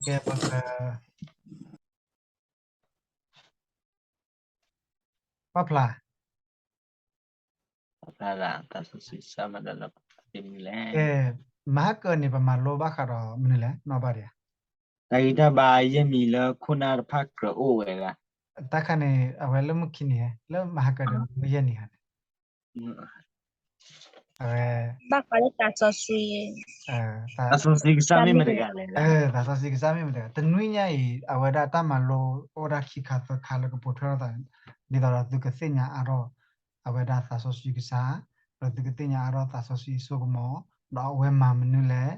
ကဲ ပက ပာ်ဖျါ သးစီဆှံကစၢ်မၤတၢ်လၢသးမနုၤလဲၣ်. ကဲ မဟါကၢန့ၣ် ပမၤလိဘၣ်ဃးဒီးမနုၤလဲၣ် နီၣ်ဘၣ်ဒံးဧါ. တၢ်ဂံၢ်တၢ်ဘါယဲၢ်မံၤလၢခိၣ်နၢ်တဖၣ်ကြၢးအိၣ်ဝဲဒၣ်. တၢ်ခါန့ၣ် အဝဲလၢမုၢ်ခံနံၤ လၢမဟါကၢဒီး လၢယဲၢ်နံၤဧါန့ၣ် အဝဲ ဘၣ်ဃးလၢသးစီဆှံ သးစီဆှံကစၢ်မ့ၢ်မတၤတဂၤလဲၣ်. သးစီဆှံကစၢ်မ့ၢ်မတၤတဂၤ. တနွံညါအံၤ အဝဲဒၣ်တၢ်မၤလိအိၣ်ဒၣ်ခံခါသၢခါလၢကပိာ်ထွဲထီၣ်သး ဒ်သိးဒီးသုကသ့ၣ်ညါအါထီၣ် အဝဲဒၣ်သးစီဆှံကစၢ်, ဒီးသုကသ့ၣ်ညါအါထီၣ်သးစီဆှံအစိကမီၤ, ဒီးအဝဲမၤမနုၤလဲၣ်,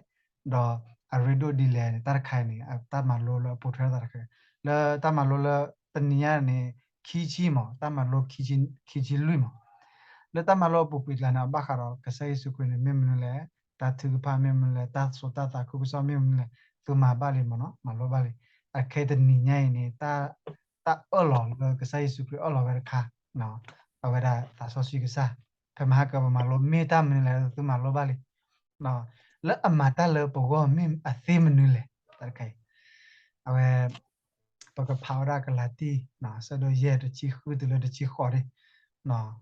ဒီးအရ့ဒိၣ်ဒ်လဲၣ်န့ၣ် တၢ်တခါအံၤန့ၣ် တၢ်မၤလိလၢအပိာ်ထွဲထီၣ်သးတခါ, လၢတၢ်မၤလိလၢတနံၤညါန့ၣ် ခံဆံမး, တၢ်မၤလိခံဆံလွံၢ်မး. လၢတၢ်မၤလိအပူၤကွံာ်ကျါန့ၣ် အဘၣ်ဃးဒီးကစၢ်ယ့ၣ်ၡူးခရံာ်န့ၣ် မ့ၢ်မနုၤလဲၣ်, တၢ်ထုကဖၣ်မ့ၢ်မနုၤလဲၣ်, တၢ်စိတၢ်သးခုကစီၣ်မ့ၢ်မနုၤလဲၣ်, သုမၤဘၣ်လံမးနီၤ, မၤလိဘၣ်လံ. အခဲတနံၤညါအံၤန့ၣ် တၢ်အၢၣ်လီၤလၢကစၢ်ယ့ၣ်ၡူးခရံာ်အၢၣ်လီၤဝဲတခါ, အဝဲဒၣ်သးစီဆှံကစၢ်, ဖဲမဟါကၢပမၤလိမ့ၢ်တၢ်မနုၤလဲၣ် သုမၤလိဘၣ်လံ. လၢအမၤတၢ်လၢပဂီၢ်မ့ၢ်အသ့မနုၤလဲၣ်, တၢ်တခါအံၤ, အဝဲ ပကဖးဝဲဒၣ်ကလၤတံ အဆၢဒိၣ်ယဲၢ် တဆံဃုတုၤလၢတဆံဃိးန့ၣ်,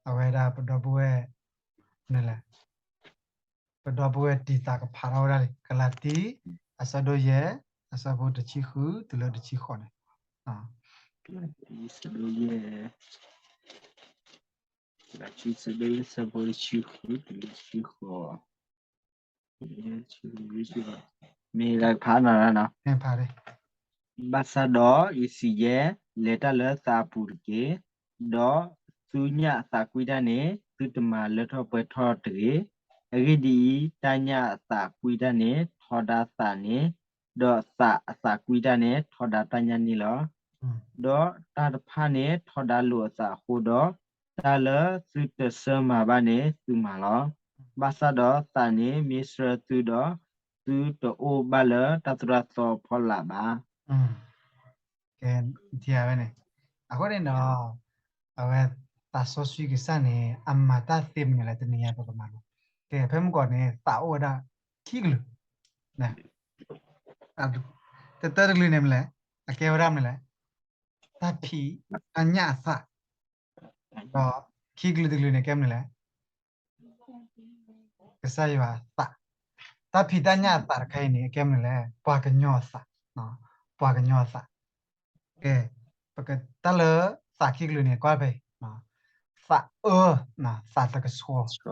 အဝဲဒၣ်ပဒီပုၢ်ဝဲၢ် မနုၤလဲၣ်, ပဒီပုၢ်ဝဲၢ်တံၤသးကဖးထီၣ်ဝဲဒၣ်လံ, ကလၤတံ အဆၢဒိၣ်ယဲၢ် အဆၢဖိတဆံဃုတုၤလၢတဆံဃိးန့ၣ်, ကလၤတံ အဆၢဒိၣ်ယဲၢ် ကလၤတံ အဆၢဒိၣ်ယဲၢ် အဆၢဖိတဆံဃုတုၤလၢတဆံဃိး မ့ၢ်လၢကဖးနီၤ, ဘၣ်ဆၣ်ဒီးယစံးယဲ, လဲၤတၢ်လၢသးအပူၤတက့ၢ်, ဒီးသုညၣ်အသးကွံတၢ်န့ၣ် သုတမၤလၢထီၣ်ပှဲၤထီၣ်တဂ့ၤ. အဂ့ၢ်ဒ်အံၤ, တၢ်ညၣ်အသးကွံတၢ်န့ၣ် ထီဒါသးန့ၣ်, ဒီးသးအသးကွံတၢ်န့ၣ် ထီဒါတၢ်ညၣ်န့ၣ်လီၤ. ဒီးတၢ်တဖၣ်န့ၣ်ထီဒါလိာ်အသးအဃိဒီး, တၢ်လၢသုတဆၢမၤဘၣ်န့ၣ်သုမၤလီၤ. ဘၣ်ဆၣ်ဒီးသးန့ၣ်မ့ၢ်ဆှၢသုဒီး, သုတအိၣ်ဘၣ်လၢတၢ်သိၣ်တၢ်သီအဖီလာ်ဘၣ်. ကဲ, ထံၣ်ဝဲန့ၣ်, အဃိန့ၣ်ဒီး အဝဲသးစီဆှံကစၢ်န့ၣ် အမၤတၢ်သ့မနုၤလဲၣ် တနံၤညါပကမၤလိ. ကဲ, ဖဲမုၢ်ကီၢ်န့ၣ် သးအိၣ်ဝဲဒၣ်ခံကလုာ်, တတၢတကလုာ်န့ၣ်မနုၤလဲၣ်, အကဲဝဲဒၣ်မနုၤလဲၣ်, တၢ်ဖံးတၢ်ညၣ်အသး, ဒီးခံကလုာ်တကလုာ်န့ၣ် ကဲမနုၤလဲၣ် ကစၢ်ယွၤအသး. တၢ်ဖံးတၢ်ညၣ်အသးတခါအံၤန့ၣ် အကဲမနုၤလဲၣ်, ပှၤကညီအသး, ပှၤကညီအသး. ကဲ, ပကတၢ်လၢသးခံကလုာ်န့ၣ် ကွၢ်ဖဲအံၤ, သးအၢ, သးတကဆှီ,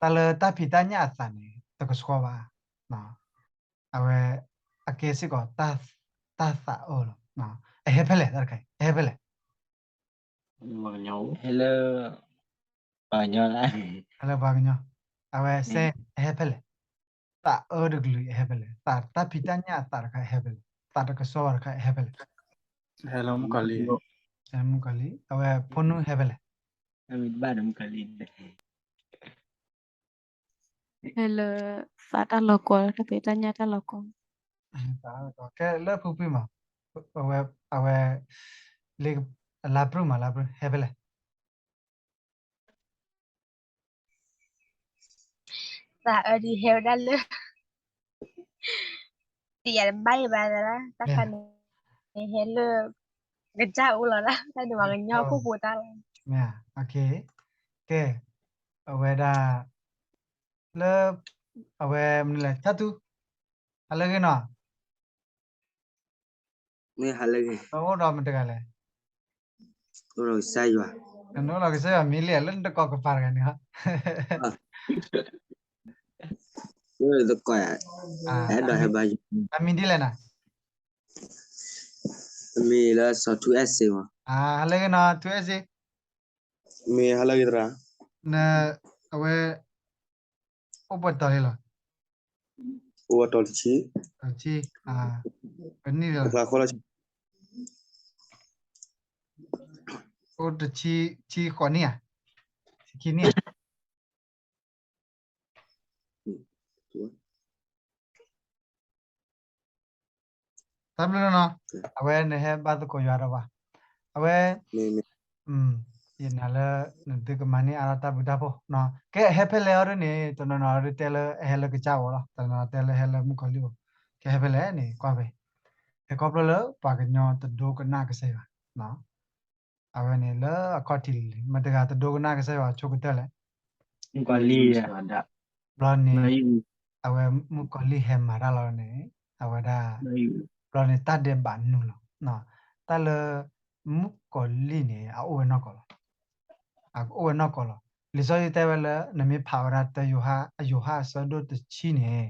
တၢ်လၢတၢ်ဖံးတၢ်ညၣ်အသးန့ၣ် တကဆှီဘၣ်. အဝဲ အကဲစ့ၢ်ကီး တၢ်သးအၢလီၤ. အဟဲဖဲလဲၣ်, တၢ်တခါအံၤ အဟဲဖဲလဲၣ်. ဟဲလၢ ပှၤကညီ, ဟဲလၢပှၤကညီ, အဝဲစဲ အဟဲဖဲလဲၣ်. သးအၢတကလုာ်အဟဲဖဲလဲၣ်, သးတၢ်ဖံးတၢ်ညၣ်အသးတခါအဟဲဖဲလဲၣ်, သးတကဆှီဘၣ်တခါအဟဲဖဲလဲၣ်. ဟဲလၢမုၣ်ကီၤလံၢ်, ဟဲလၢမုၣ်ကီၤလံၢ်, အဝဲဖိနူဟဲဖဲလဲၣ်. ဟဲလၢ သးတၢ်လီၤကီ, တၢ်ဖံးတၢ်ညၣ်တၢ်လီၤကီ, ကဲလၢဖုဖုမး, အဝဲ အဝဲ လၢ အလါပြုၢ်မး, လါပြုၢ် ဟဲဖဲလဲၣ်. သးအၢဒ်ဟဲဝဲဒၣ်လၢ တယၤတဘၣ်အံၤဘၣ်သရၣ်, တၢ်ခါန့ၣ် ဟဲလၢ ကစၢ်အိၣ်လီၤဒၣ်, တၢ်ဒုးပှၤကညီဖိဖိတၢ်လီၤ. မ့ၢ်ဧါ, ကဲ, အဝဲဒၣ် လၢ အဝဲမနုၤလဲၣ်, ဆၣ်တူ, ဟါလၢအဂ့ၤနီၤ. မ့ၢ်ဟါလၢအဂ့ၤ, နအိၣ်ဒီးမတၤတဂၤလဲၣ်. အိၣ်ဒီးကစၢ်ယွၤ, နအိၣ်ဒီးကစၢ်ယွၤမ့ၢ်လံ, လၢနတကိးကပၤတဂၤန့ၣ်ဟီ, တကိး, အဲၣ်ဒိးဟဲဘါယွၤ, အမံၤဒ်လဲၣ်နၤ. အမံၤလၢစီၤထူအဲၣ်စ့မး. ဟါလၢအဂ့ၤနီၤ ထူအဲၣ်စ့. မ့ၢ်ဟါလၢအဂ့ၤသရၣ်. န အဝဲ အိၣ်ပှဲၤတီၤလံလီၤ. အိၣ်ဝဲတီၤတဆံ, တဆံ, ပနံၣ်လံလီၤ. အိၣ်တဆံ, ဆံဃိးနံၣ်ဧါ, ဆံခံနံၣ်ဧါ. တၢ်ဘျုးနီၤ, အဝဲနဟဲဘါသကိးယွၤဒီးဘၣ်, အဝဲ, မ့ၢ်, ယနာ်လၢ နသုကမၤန့ၢ်အါထီၣ်တၢ်ဘျုးတၢ်ဖှိၣ်, ကဲ ဟဲဖဲလဲၣ်အီၤဒ်န့ၣ် တနီၤနီၤဒ်တဲလၢအဟဲလၢကစၢ်အအိၣ်လီၤ, တနီၤနီၤတဲလၢဟဲလၢမုၣ်ကီၤလံၢ်အအိၣ်, ကဲ ဟဲဖဲလဲၣ်န့ၣ် ကွၢ်ဖဲ ဟဲခီဖျိလၢပှၤကညီတဒိကနၣ်ကစၢ်ယွၤ, အဝဲန့ၣ်လၢအခီၣ်ထံးလံၤလံၤ မတၤတဂၤတဒိကနၣ်ကစၢ်ယွၤဆိကတၢၢ်လဲၣ်, မုၣ်ကီၤလံၢ်, ဘျီန့ၣ် အဝဲမုၣ်ကီၤလံၢ်ဟဲမၤတၢ်လီၤန့ၣ် အဝဲဒၣ် ဘျီန့ၣ်တၢ်ဒဲးဘးနုာ်လီၤ, တၢ်လၢ မုၣ်ကီၤလံၢ်န့ၣ် အအိၣ်ဝဲနီၢ်ကီၢ်လီၤ, အအိၣ်ဝဲနီၢ်ကီၢ်လီၤ, လံာ်စီဆှံတဲဝဲလၢ နမ့ၢ်ဖးဝဲဒၣ်တၢယိၤဟၣ် ယိၤဟၣ်အဆၢဒိၣ်တဆံန့ၣ်,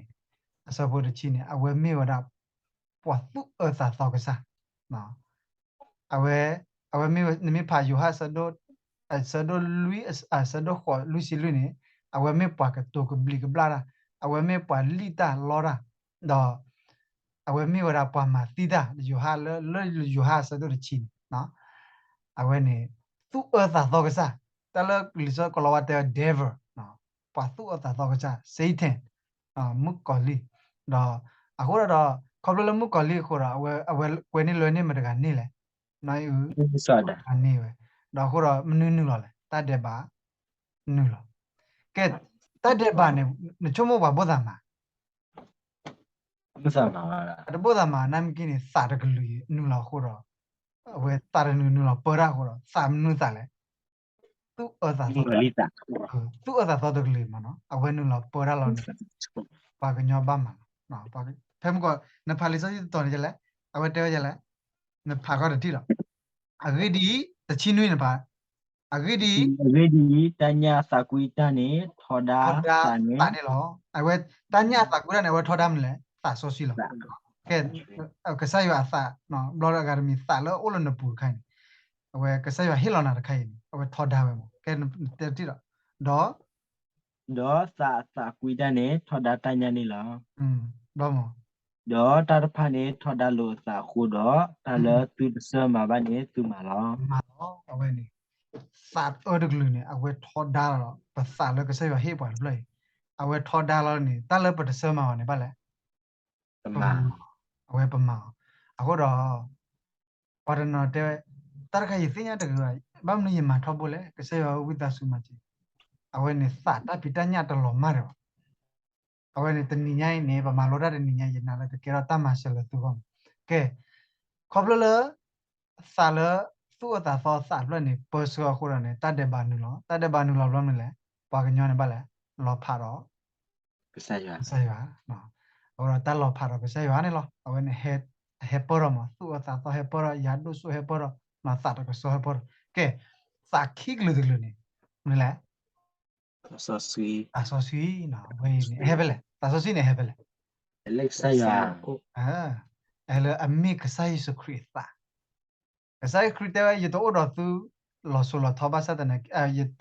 အဆၢဖိတဆံန့ၣ် အဝဲမ့ၢ်ဝဲဒၣ် ပှၤသူၣ်အၢသးသီကစၢ် အဝဲ အဝဲမ့ၢ်ဝဲ နမ့ၢ်ဖးယိၤဟၣ်အဆၢဒိၣ် အဆၢဒိၣ်လွံၢ် အဆၢဒိၣ်ဃိးလွံၢ်ဆံလွံၢ်န့ၣ်, အဝဲမ့ၢ်ပှၤကတိၤကဘျံးကဘျၣ်တၢ်, အဝဲမ့ၢ်ပှၤလံၣ်တၢ်လီတၢ်, ဒီး အဝဲမ့ၢ်ဝဲဒၣ်ပှၤမၤသံတၢ် ယိၤဟၣ်လၢ လၢယိၤဟၣ်အဆၢဒိၣ်တဆံန့ၣ်, အဝဲန့ၣ် သူၣ်အၢသးသီကစၢ်, တၢ်လၢလံာ်စီဆှံကိၤလၤဝါတဲဝဲ devil, ပှၤသူၣ်အၢသးသီကစၢ် Satan, မုၣ်ကီၤလံၢ်, ဒီး အဃိဒီး ခီဖျိလၢမုၣ်ကီၤလံၢ်အဃိဒီး အဝဲ အဝဲကွဲန့ၢ်လွဲန့ၢ်မတၤတဂၤန့ၣ်လဲၣ်, မတၤတဂၤန့ၣ်ဝဲ, ဒီးအဃိဒီးမနုၤနုာ်လီၤလဲၣ် တၢ်ဒဲးဘး နုာ်လီၤ, ကဲ တၢ်ဒဲးဘးန့ၣ် နဆိကမိၣ်ပှၤဘၣ်သးမၤ အတဘၣ်သးမၤ နမ့ၢ်က့န့ၣ် သးတကလုာ်အံၤနုာ်လီၤအဃိဒီး အဝဲသးတနုာ်နုာ်လီၤပၢတၢ်အဃိဒီး သးမနုၤသးလဲၣ်, သူၣ်အၢသးသီ, သူၣ်အၢသးသီတကလုာ်မးနီၤ အဝဲနုာ်လီၤပၢတၢ်လီၤန့ၣ် ပှၤကညီဘၣ်မၤလီၤ, ဖဲမုၢ်ကီၤ နဖးလံာ်စီဆှံတတီၤန့ၣ်လဲၣ်, အဝဲတဲဝဲလဲၣ်, နဖးကီတထံၣ်လီၤ, အဂ့ၢ်ဒ်အံၤ တဆံနွံနဖး အဂ့ၢ်ဒ်အံၤ, အဂ့ၢ်ဒ်အံၤ တၢ်ညၣ်အသးကွံတၢ်န့ၣ် ထီဒါသးန့ၣ်လီၤ, အဝဲ တၢ်ညၣ်အသးကွံတၢ်န့ၣ် အဝဲထီဒါမနုၤလဲၣ်, သးစီဆှံလီၤ, ကဲ ကစၢ်ယွၤအသး, ဘျီဒီးအဂၤတမံၤသးလၢအအိၣ်လၢနပူၤတခါအံၤန့ၣ်, အဝဲကစၢ်ယွၤဟ့ၣ်လီၤနၤတခါအံၤန့ၣ် အဝဲထီဒါဝဲမး, ကဲ တဲတထံၣ်လီၤ, ဒီး ဒီးသးအသးကွံတၢ်န့ၣ် ထီဒါတၢ်ညၣ်န့ၣ်လီၤ, ဘျီမး, ဒီးတၢ်တဖၣ်န့ၣ် ထီဒါလိာ်အသးအဃိဒီး တၢ်လၢသုတဆၢမၤဘၣ်န့ၣ် သုမၤလီၤ, မၤလီၤ, အဝဲန့ၣ် သးအၢတကလုာ်န့ၣ် အဝဲထီဒါလီၤ ပသးလၢကစၢ်ယွၤဟ့ၣ်ပှၤတဖျၢၣ်အံၤ, အဝဲထီဒါလီၤန့ၣ် တၢ်လၢပတဆၢမၤအီၤန့ၣ်ဘၣ်လဲၣ်, အဝဲပမၤအီၤ, အဃိဒီး ပှၤတနီၤတဲဝဲ, တၢ်တခါယသ့ၣ်ညါတဂ့ၤဘၣ်, ဘၣ်မနုၤယမၤထီဘိလဲၣ်, ကစၢ်ယွၤဝံသးစူၤမၤစၢၤ, အဝဲန့ၣ်သးတၢ်ဖံးတၢ်ညၣ်တလီၤမၢ်ဒံးဘၣ် အဝဲန့ၣ်တနံၤညါအံၤန့ၣ် ပမၤလိတၢ်တနံၤညါ ယနာ်လၢကကဲထီၣ်တၢ်မၤစၢၤလၢသုဂီၢ်မး, ကဲ, ခီဖျိလၢ သးလၢ သူၣ်အၢသးသီသးတဖျၢၣ်န့ၣ် ပၢဆှၢအဃိဒီးန့ၣ် တၢ်ဒဲးဘးနုာ်လီၤ, တၢ်ဒဲးဘးနုာ်လီၤဘျီမနုၤလဲၣ်, ပှၤကညီန့ၣ်ဘၣ်လဲၣ်, လီၤဖးဒီး ကစၢ်ယွၤ, အဃိဒီးတၢ်လီၤဖးဒီးကစၢ်ယွၤန့ၣ်လီၤ, အဝဲန့ၣ် ဟဲပၢၢ်ထီၣ်မး, သူၣ်အၢသးသီဟဲပၢၢ်ထီၣ်, ယၤဒိၣ်စိဟဲပၢၢ်ထီၣ်, သးတကစီၣ်ဟဲပၢၢ်ထီၣ်, ကဲ, သးခံကလုာ်တကလုာ်န့ၣ် မနုၤလဲၣ် သးစီဆှံ, သးစီဆှံ, ဝဲအံၤန့ၣ် ဟဲဖဲလဲၣ်, သးစီဆှံန့ၣ်ဟဲဖဲလဲၣ်, လၢကစၢ်ယွၤ, ဟဲလၢအမ့ၢ်ကစၢ်ယ့ၣ်ၡူးခရံာ်အသး, ကစၢ်ယ့ၣ်ၡူးခရံာ်တဲဝဲ ယတအိၣ်ဒီးသု လီၤစိၤလီၤထီဘၣ်ဆၣ်သနာ်က့,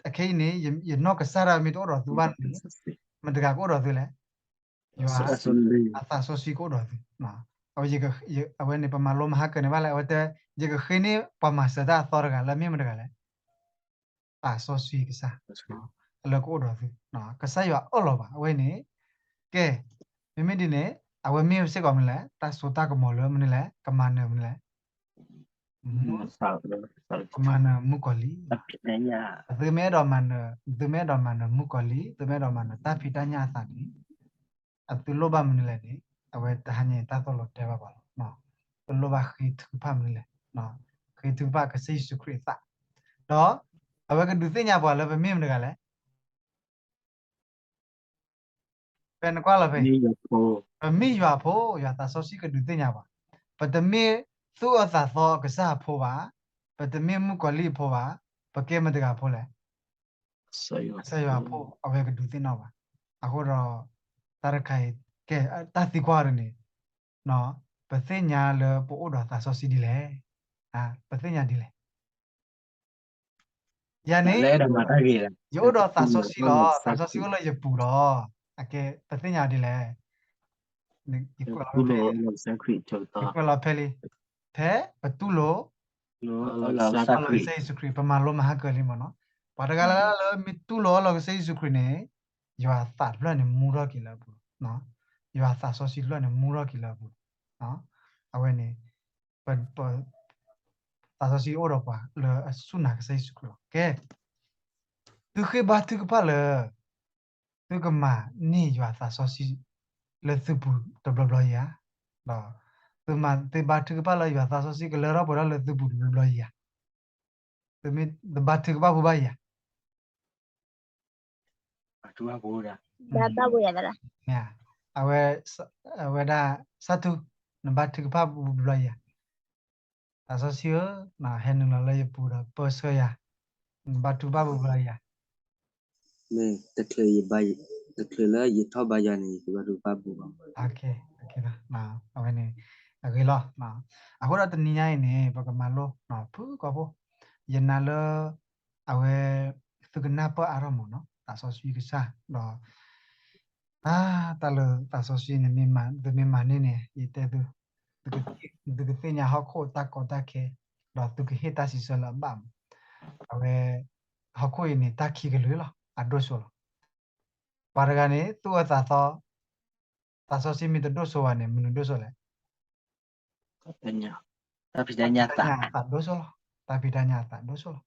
အခဲအံၤန့ၣ် ယနီၢ်ကစၢ်ဒၣ်မ့ၢ်တအိၣ်ဒီးသုဘၣ်န့ၣ်, မတၤတဂၤကအိၣ်ဒီးသုလဲၣ်, ယွၤ, အသးစီဆှံကအိၣ်ဒီးသု, အဝဲန့ၣ် ပမၤလိမဟါကၢၤန့ၣ်ဘၣ်လဲၣ်, အဝဲတဲ, ယကဃ့န့ၢ်ပှၤမၤစၢၤတၢ်အသီတဂၤလၢမ့ၢ်မတၤတဂၤလဲၣ် သးစီဆှံကစၢ်, လၢကအိၣ်ဒီးသု, ကစၢ်ယွၤအၢၣ်လီၤဘၣ်, အဝဲန့ၣ်, ကဲ, မ့မ့ၢ်ဒ်န့ၣ်, အဝဲမ့ၢ်စ့ၢ်ကီးမနုၤလဲၣ်, တၢ်စိတၢ်ကမီၤလၢမနုၤလဲၣ်, ကမၤနၢၤမနုၤလဲၣ်, ကမၤနၢၤမုၣ်ကီၤလံၢ်, သုမ့ၢ်အဲၣ်ဒိးမၤနၢၤ, သုမ့ၢ်အဲၣ်ဒိးမၤနၢၤမုၣ်ကီၤလံၢ်, သုမ့ၢ်အဲၣ်ဒိးမၤနၢၤတၢ်ဖံးတၢ်ညၣ်အသးန့ၣ် အသုလိၣ်ဘၣ်မနုၤလဲၣ်န့ၣ်, အဝဲတဟါညါအံၤတၢ်သိၣ်လိတဲဘၣ်ပှၤလီၤ, သုလိၣ်ဘၣ်ဃ့ထုကဖၣ်မနုၤလဲၣ်, ဃ့ထုကဖၣ်ကစၢ်ယ့ၣ်ၡူးခရံာ်အသး, ဒီး အဝဲကဒုးသ့ၣ်ညါပှၤလၢပမ့ၢ်မတၤတဂၤလဲၣ်, ဖဲနကွၢ်လီၤဖဲ, ပမ့ၢ်ယွၤဖိ, ယွၤသးစီဆှံကဒုးသ့ၣ်ညါပှၤ, ပတမ့ၢ်သူၣ်အၢသးသီကစၢ်အဖိဘၣ်, ပတမ့ၢ်မုၣ်ကီၤလံၢ်အဖိဘၣ်, ပကဲမတၤတဂၤအဖိလဲၣ် ကစၢ်ယွၤအဖိ, အဝဲကဒုးသ့ၣ်နီၣ်ဘၣ်, အဃိဒီး တၢ်တခါအံၤ, ကဲ, တၢ်သံကွၢ်အံၤန့ၣ်, ပသ့ၣ်ညါလၢပအိၣ်ဒီးသးစီဆှံဒ်လဲၣ်, ပသ့ၣ်ညါဒ်လဲၣ်, ယၤန့ၣ်, ယအိၣ်ဒီးသးစီဆှံလီၤ, သးစီဆှံအိၣ်လၢယပူၤလီၤ, အကဲ ပသ့ၣ်ညါဒ်လဲၣ်, ယကွဲးလီၤဖဲလံ, ဖဲပတူၢ်လိာ် လီၤကစၢ်ယ့ၣ်ၡူးခရံာ်, ပမၤလိမဟါကၢၤလံမ့ၢ်နီၤ, ပှၤတဂၤလၢ်လၢ်လၢမ့ၢ်တူၢ်လိာ်အီၤလီၤကစၢ်ယ့ၣ်ၡူးခရံာ်န့ၣ်, ယွၤအသးတဖျၢၣ်န့ၣ် မူထီၣ်က့ၤလၢအပူၤ, ယွၤအသးစီဆှံတဖျၢၣ်န့ၣ် မူထီၣ်က့ၤလၢအပူၤ, အဝဲန့ၣ်, ပ, ပ, သးစီဆှံအိၣ်ဒီးပှၤလၢအစူၢ်နာ်ကစၢ်ယ့ၣ်ၡူးခရံာ်လီၤ. ကဲ, သုဃ့ဘါထုကဖၣ်လၢ သုကမၤန့ၢ်ယွၤသးစီဆှံ လၢသုပူၤတဘျီဘျီဧါ, ဒီး သုမၤ သုဘါထုကဖၣ်လၢယွၤသးစီဆှံကလၢထီၣ်ပှဲၤထီၣ်လၢသုပူၤတဘျီဘျီဧါ, သုမ့ၢ်တဘါထုကဖၣ်ဖိဘၣ်ဧါ. ဘါထုကဖၣ်ဖိဒၣ် ဘါထုကဖၣ်ဖိယၤသရၣ်, မ့ၢ်ဧါ, အဝဲ အဝဲဒၣ် စးထူ, နဘါထုကဖၣ်ပူၤတဘျီဧါ. သးစီဆှံဧၢ, ဟဲနုာ်လီၤလၢယပူၤဒီးပၢဆှၢယၤ, နဘါထုကဖၣ်ပူၤတဘျီဧါ. မ့ၢ်တချုးယဘါ, တချုးလၢယထီၣ်ဘါယွၤန့ၣ် ယကဘါထုကဖၣ်ပူၤဘၣ်. အဝဲန့ၣ် အဂ့ၤလီၤ. အဃိဒီးတနံၤညါအံၤန့ၣ် ပကမၤလိ ဖုကိးဖိ, ယနာ်လၢ အဝဲ သုကနၢ်ပၢၢ်အါထီၣ်မးနီၤ သးစီဆှံကစၢ်, ဒီး အါ တၢ်လၢသးစီဆှံန့ၣ် မ့ၢ်မၤ သုမ့ၢ်မၤန့ၢ်န့ၣ် ယတဲသု, သုကသ့ၣ်ညါဟီၣ်ခိၣ်တၢ်ကီတၢ်ခဲ, ဒီးသုကဟ့ၣ်တၢ်စံးဆၢလၢအဘၣ်မး. အဝဲ ဟီၣ်ခိၣ်အံၤန့ၣ် တၢ်ခံကလုာ်လီၤ အဒိၣ်စိလီၤ. ပှၤတဂၤန့ၣ် သူၣ်အၢသးသီ, သးစီဆှံမ့ၢ်တဒိၣ်စိဘၣ်န့ၣ် မနုၤဒိၣ်စိလဲၣ်. တၢ်ဖံးတၢ်ညၣ်သးဒိၣ်စိလီၤ. တၢ်ဖံးတၢ်ညၣ်သးဒိၣ်စိလီၤ.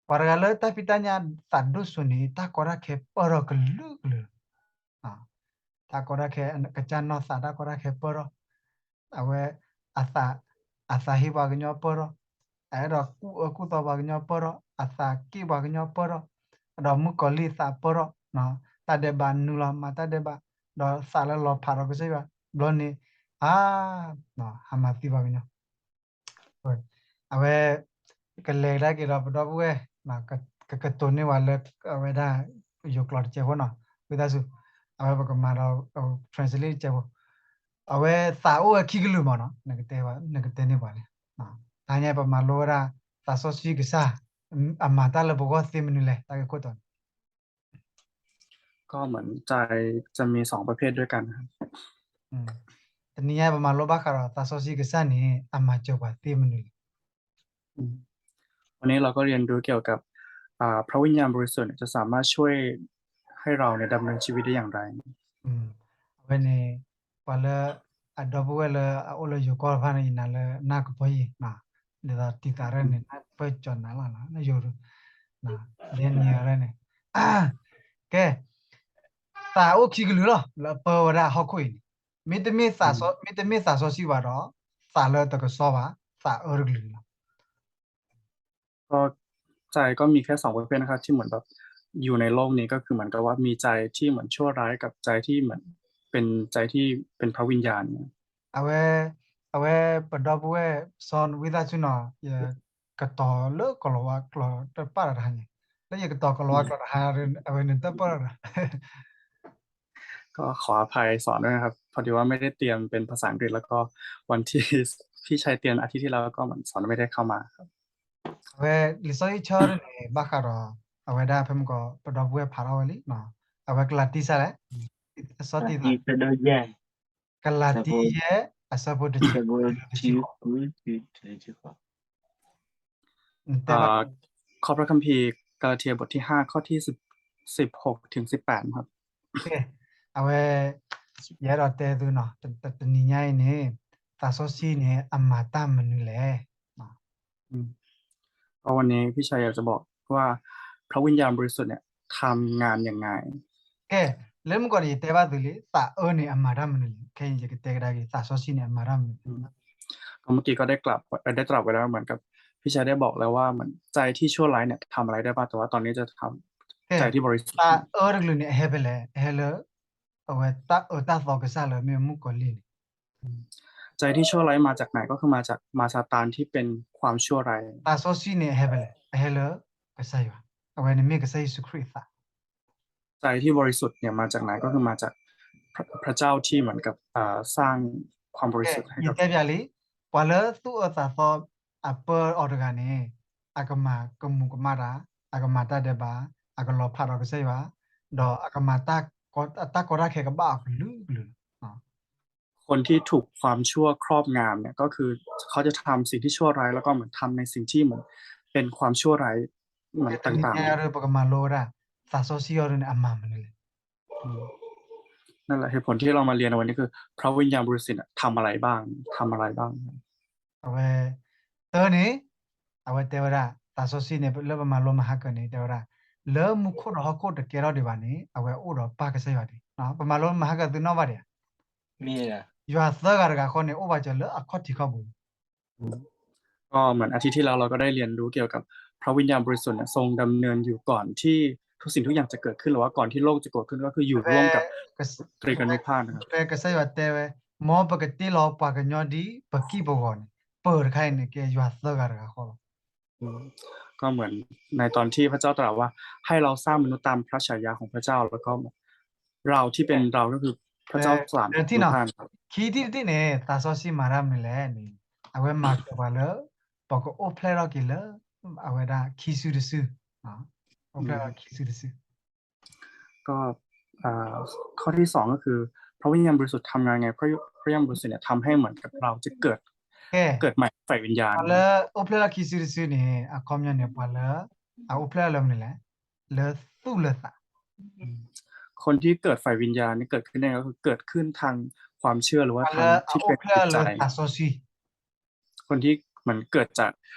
ပှၤတဂၤလၢတၢ်ဖံးတၢ်ညၣ်သးဒိၣ်စိန့ၣ် တၢ်ကီတၢ်ခဲပၢၢ်ထီၣ်ကလုာ်ကလုာ်လီၤ. တၢ်ကီတၢ်ခဲ ကစၢ်နီၢ်သးတၢ်ကီတၢ်ခဲပၢၢ်ထီၣ်, အဝဲ အသး, အသးဟ့ပှၤကညီပၢၢ်ထီၣ်, အဲၣ်ဒိးကူၣ်အၢကူၣ်သီပှၤကညီပၢၢ်ထီၣ်, အသးက့ၣ်ပှၤကညီပၢၢ်ထီၣ်, ဒီးမုၣ်ကီၤလံၢ်သးပၢၢ်ထီၣ်, တၢ်ဒဲးဘးနုာ်လီၤမၤတၢ်ဒဲးဘး, ဒီးသးလၢလီၤဖးဒီးကစၢ်ယွၤ, ဘျီန့ၣ် အါ, ဟးမၤသံပှၤကညီ အဝဲ ကလဲၤကဒါက့ၤဒီးပဒီပုၢ်ဝဲၢ်, ကကတိၤန့ၢ်ဝဲလၢ အဝဲဒၣ် ယိၤကျိာ်တစဲးဖိနီၤ, ဝံသးစူၤ, အဝဲပကမၤဒီး translate တစဲးဖိ, အဝဲသးအိၣ်ဝဲခံကလုာ်မးနီၤ, နကတဲ နကတဲန့ၢ်ပှၤလဲၣ်. တဟါညါပမၤလိဝဲဒၣ် သးစီဆှံကစၢ် အမၤတၢ်လၢပဂီၢ်သ့မနုၤလဲၣ် တၢ်ဂ့ၢ်ခိၣ်တီန့ၣ် ก็เหมือนใจจะมีสองประเภทด้วยกันนะครับ อืม တနံၤညါပမၤလိဘၣ်ဃးဒီး သးစီဆှံကစၢ်န့ၣ် အမၤစၢၤပှၤသ့မနုၤလဲၣ်. อืม วันนี้เราก็เรียนรู้เกี่ยวกับ อ่า พระวิญญาณบริสุทธิ์เนี่ยจะสามารถช่วยให้เราเนี่ยดำเนินชีวิตได้อย่างไร อืม အဝဲန့ၣ် ပှၤလၢ အဒီပုၢ်ဝဲၢ်လၢအအိၣ်လၢယိၤကီၢ်တဖၣ်န့ၣ် ယနာ်လၢနၢ်ကပီၤယံၤ, ဒ်သိးတံာ်သးရဲၣ်န့ၣ် နၢ်ပၢၢ်ကၠီၤနၤလီၤ, နယိၤ ဒဲနံၤရဲၣ်န့ၣ်, ကဲ, သးအိၣ်ခံကလုာ်လီၤ လၢအပၢဝဲဒၣ်ဟီၣ်ခိၣ်အံၤန့ၣ်, မ့တမ့ၢ်သးစီ, မ့တမ့ၢ်သးစီဆှံဘၣ်ဒီး သးလၢတကစီဘၣ်, သးအၢတကလုာ်န့ၣ်လီၤ. ก็ใจก็มีแค่สองประเภทนะครับที่เหมือนแบบอยู่ในโลกนี้ก็คือเหมือนกับว่ามีใจที่เหมือนชั่วร้ายกับใจที่เหมือนเป็นใจที่เป็นพระวิญญาณ အဝဲ, အဝဲပဒီပုၢ်ဝဲၢ် စီၤဝံသးစူၤနီၤ, ယကတီၤလၢကိၤလၤဝါကျိာ်တပာ်ဒီးတဟါညါ, လၢယကတီၤကိၤလၤဝါကျိာ်တဟါ အဝဲန့ၣ်တပာ်ဒီး ก็ขออภัยสอนด้วยนะครับ พอดีว่าไม่ได้เตรียมเป็นภาษาอังกฤษ แล้วก็วันที่พี่ชัยเตรียมอาทิตย์ที่แล้วก็เหมือนสอนไม่ได้เข้ามาครับ အဝဲ လံာ်စီဆှံဆၢန့ၣ် ဘၣ်ဃးဒီး အဝဲဒၣ်ဖဲမုၢ်ကီး ပဒီပုၢ်ဝဲၢ်ဖးထီၣ်ဝဲလံ, အဝဲကလၤတံ စးလဲၣ်, စီၤတံ ကလၤတံ ယဲၢ် အဆၢဖိတဆံ อ่า ข้อพระคัมภีร์กาลาเทียบทที่ห้าข้อที่สิบ สิบหกถึงสิบแปดครับ အဝဲ ယအဲၣ်ဒိးတဲသုနီၤ, တနံၤညါအံၤန့ၣ် သးစီဆှံန့ၣ် အမၤတၢ်မနုၤလဲၣ်. อืม ก็วันนี้พี่ชัยอยากจะบอกว่าพระวิญญาณบริสุทธิ์เนี่ยทำงานยังไง ကဲ, လၢမုၢ်ကီးန့ၣ် ယတဲဘၣ်သုလံ, သးအၢန့ၣ် အမၤတၢ်မနုၤလဲၣ်, ခဲအံၤယကတဲကဒါက့ၤ သးစီဆှံန့ၣ် အမၤတၢ်မနုၤလဲၣ်. ก็เมื่อกี้ก็ได้กล่าว ได้กล่าวไปแล้ว เหมือนกับพี่ชัยได้บอกแล้วว่าเหมือนใจที่ชั่วร้ายเนี่ยทำอะไรได้บ้าง แต่ว่าตอนนี้จะทำใจที่บริสุทธิ์ သးအၢတကလုာ်န့ၣ် အဟဲဖဲလဲၣ်, အဟဲလၢ အဝဲတၢ်အၢတၢ်သီကစၢ်လၢမ့ၢ်မုၣ်ကီၤလံၢ်န့ၣ် ใจที่ชั่วร้ายมาจากไหน ก็คือมาจากมาซาตานที่เป็นความชั่วร้าย သးစီဆှံန့ၣ် အဟဲဖဲလဲၣ်, အဟဲလၢ ကစၢ်ယွၤ, အဝဲန့ၣ်မ့ၢ်ကစၢ်ယ့ၣ်ၡူးခရံာ်အသး ใจที่บริสุทธิ์เนี่ยมาจากไหน ก็คือมาจากพระเจ้าที่เหมือนกับสร้างความบริสุทธิ์ให้กับ ယတဲပၠးလံ, ပှၤလၢသူၣ်အၢသးသီ အပၢအီၤတဂၤန့ၣ် အကမၤကမူၤကမၣ်တၢ်, အကမၤတၢ်ဒဲးဘး, အကလီၤဖးဒီးကစၢ်ယွၤ, ဒီးအကမၤ တၢ်ကီတၢ်ခဲကဘၣ်အီၤကလုာ်ကလုာ်လီၤ. คนที่ถูกความชั่วครอบงำเนี่ย ก็คือเขาจะทำสิ่งที่ชั่วร้าย แล้วก็เหมือนทำในสิ่งที่เหมือนเป็นความชั่วร้ายเหมือนต่างๆ ပကမၤလိဝဲဒၣ် သးစီဆှံအီၤဒ်န့ၣ် အမၤမနုၤလဲၣ်. นั่นแหละเหตุผลที่เรามาเรียนในวันนี้คือพระวิญญาณบริสุทธิ์อะทำอะไรบ้าง ทำอะไรบ้าง အဝဲ တၢန့ၣ် အဝဲတဲဝဲဒၣ် သးစီဆှံန့ၣ် လၢပမၤလိမၤဟါကၢန့ၣ် တဲဝဲဒၣ် လၢမူခိၣ်ဒီးဟီၣ်ခိၣ်တကဲထီၣ်ဒံးဘၣ်န့ၣ် အဝဲအိၣ်ဒီးပၢ်ကစၢ်ယွၤဒံး. ပမၤလိမၤဟါကၢသုနီၣ်ဘၣ်ဒံးဧါ. ယွၤသၢဂၤတဂၤဃီန့ၣ် အိၣ်ဘၣ်စၢၤလၢအခီၣ်ထံးခီၣ်ဘိ ก็เหมือนอาทิตย์ที่แล้วเราก็ได้เรียนรู้เกี่ยวกับพระวิญญาณบริสุทธิ์เนี่ยทรงดำเนินอยู่ก่อนที่ทุกสิ่งทุกอย่างจะเกิดขึ้นหรือว่าก่อนที่โลกจะเกิดขึ้นก็คืออยู่ร่วมกับตรีเอกานุภาพนะครับ ဖဲကစၢ်ယွၤတဲဝဲ မ်ပကတ့လီၤပှၤကညီဒ်ပကံၢ်ပဂီၤန့ၣ် ပၢၢ်တခါအံၤန့ၣ် ကဲယွၤသၢဂၤတဂၤဃီလီၤ ก็เหมือนในตอนที่พระเจ้าตรัสว่าให้เราสร้างมนุษย์ตามพระฉายาของพระเจ้าแล้วก็เราที่เป็นเราก็คือพระเจ้าสามเทพ ခံထံၣ်တထံၣ်န့ၣ် သးစီဆှံမၤတၢ်မနုၤလဲၣ်န့ၣ် အဝဲမၤစၢၤပှၤလၢ ပကအိၣ်ဖျဲၣ်ထီၣ်က့ၤလၢ အဝဲဒၣ်ခံစုတစု အိၣ်ဖျဲၣ်ထီၣ်ခံစုတစု ก็อ่าข้อที่สองก็คือพระวิญญาณบริสุทธิ์ทำงานไงพระพระวิญญาณบริสุทธิ์เนี่ยทำให้เหมือนกับเราจะเกิด ကဲ เกิดใหม่ฝ่ายวิญญาณ ပှၤလၢအိၣ်ဖျဲၣ်ထီၣ်ခံစုတစုန့ၣ် အခီပညီန့ၣ် ပှၤလၢ အအိၣ်ဖျဲၣ်ထီၣ်လၢမနုၤလဲၣ် လၢသူၣ်လၢသး คนที่เกิดฝ่ายวิญญาณนี่เกิดขึ้นได้ก็คือเกิดขึ้นทางความเชื่อหรือว่าทางที่เป็นจิตใจ ပှၤလၢအအိၣ်ဖျဲၣ်ထီၣ်လၢသးစီဆှံ คนที่เหมือนเกิดจาก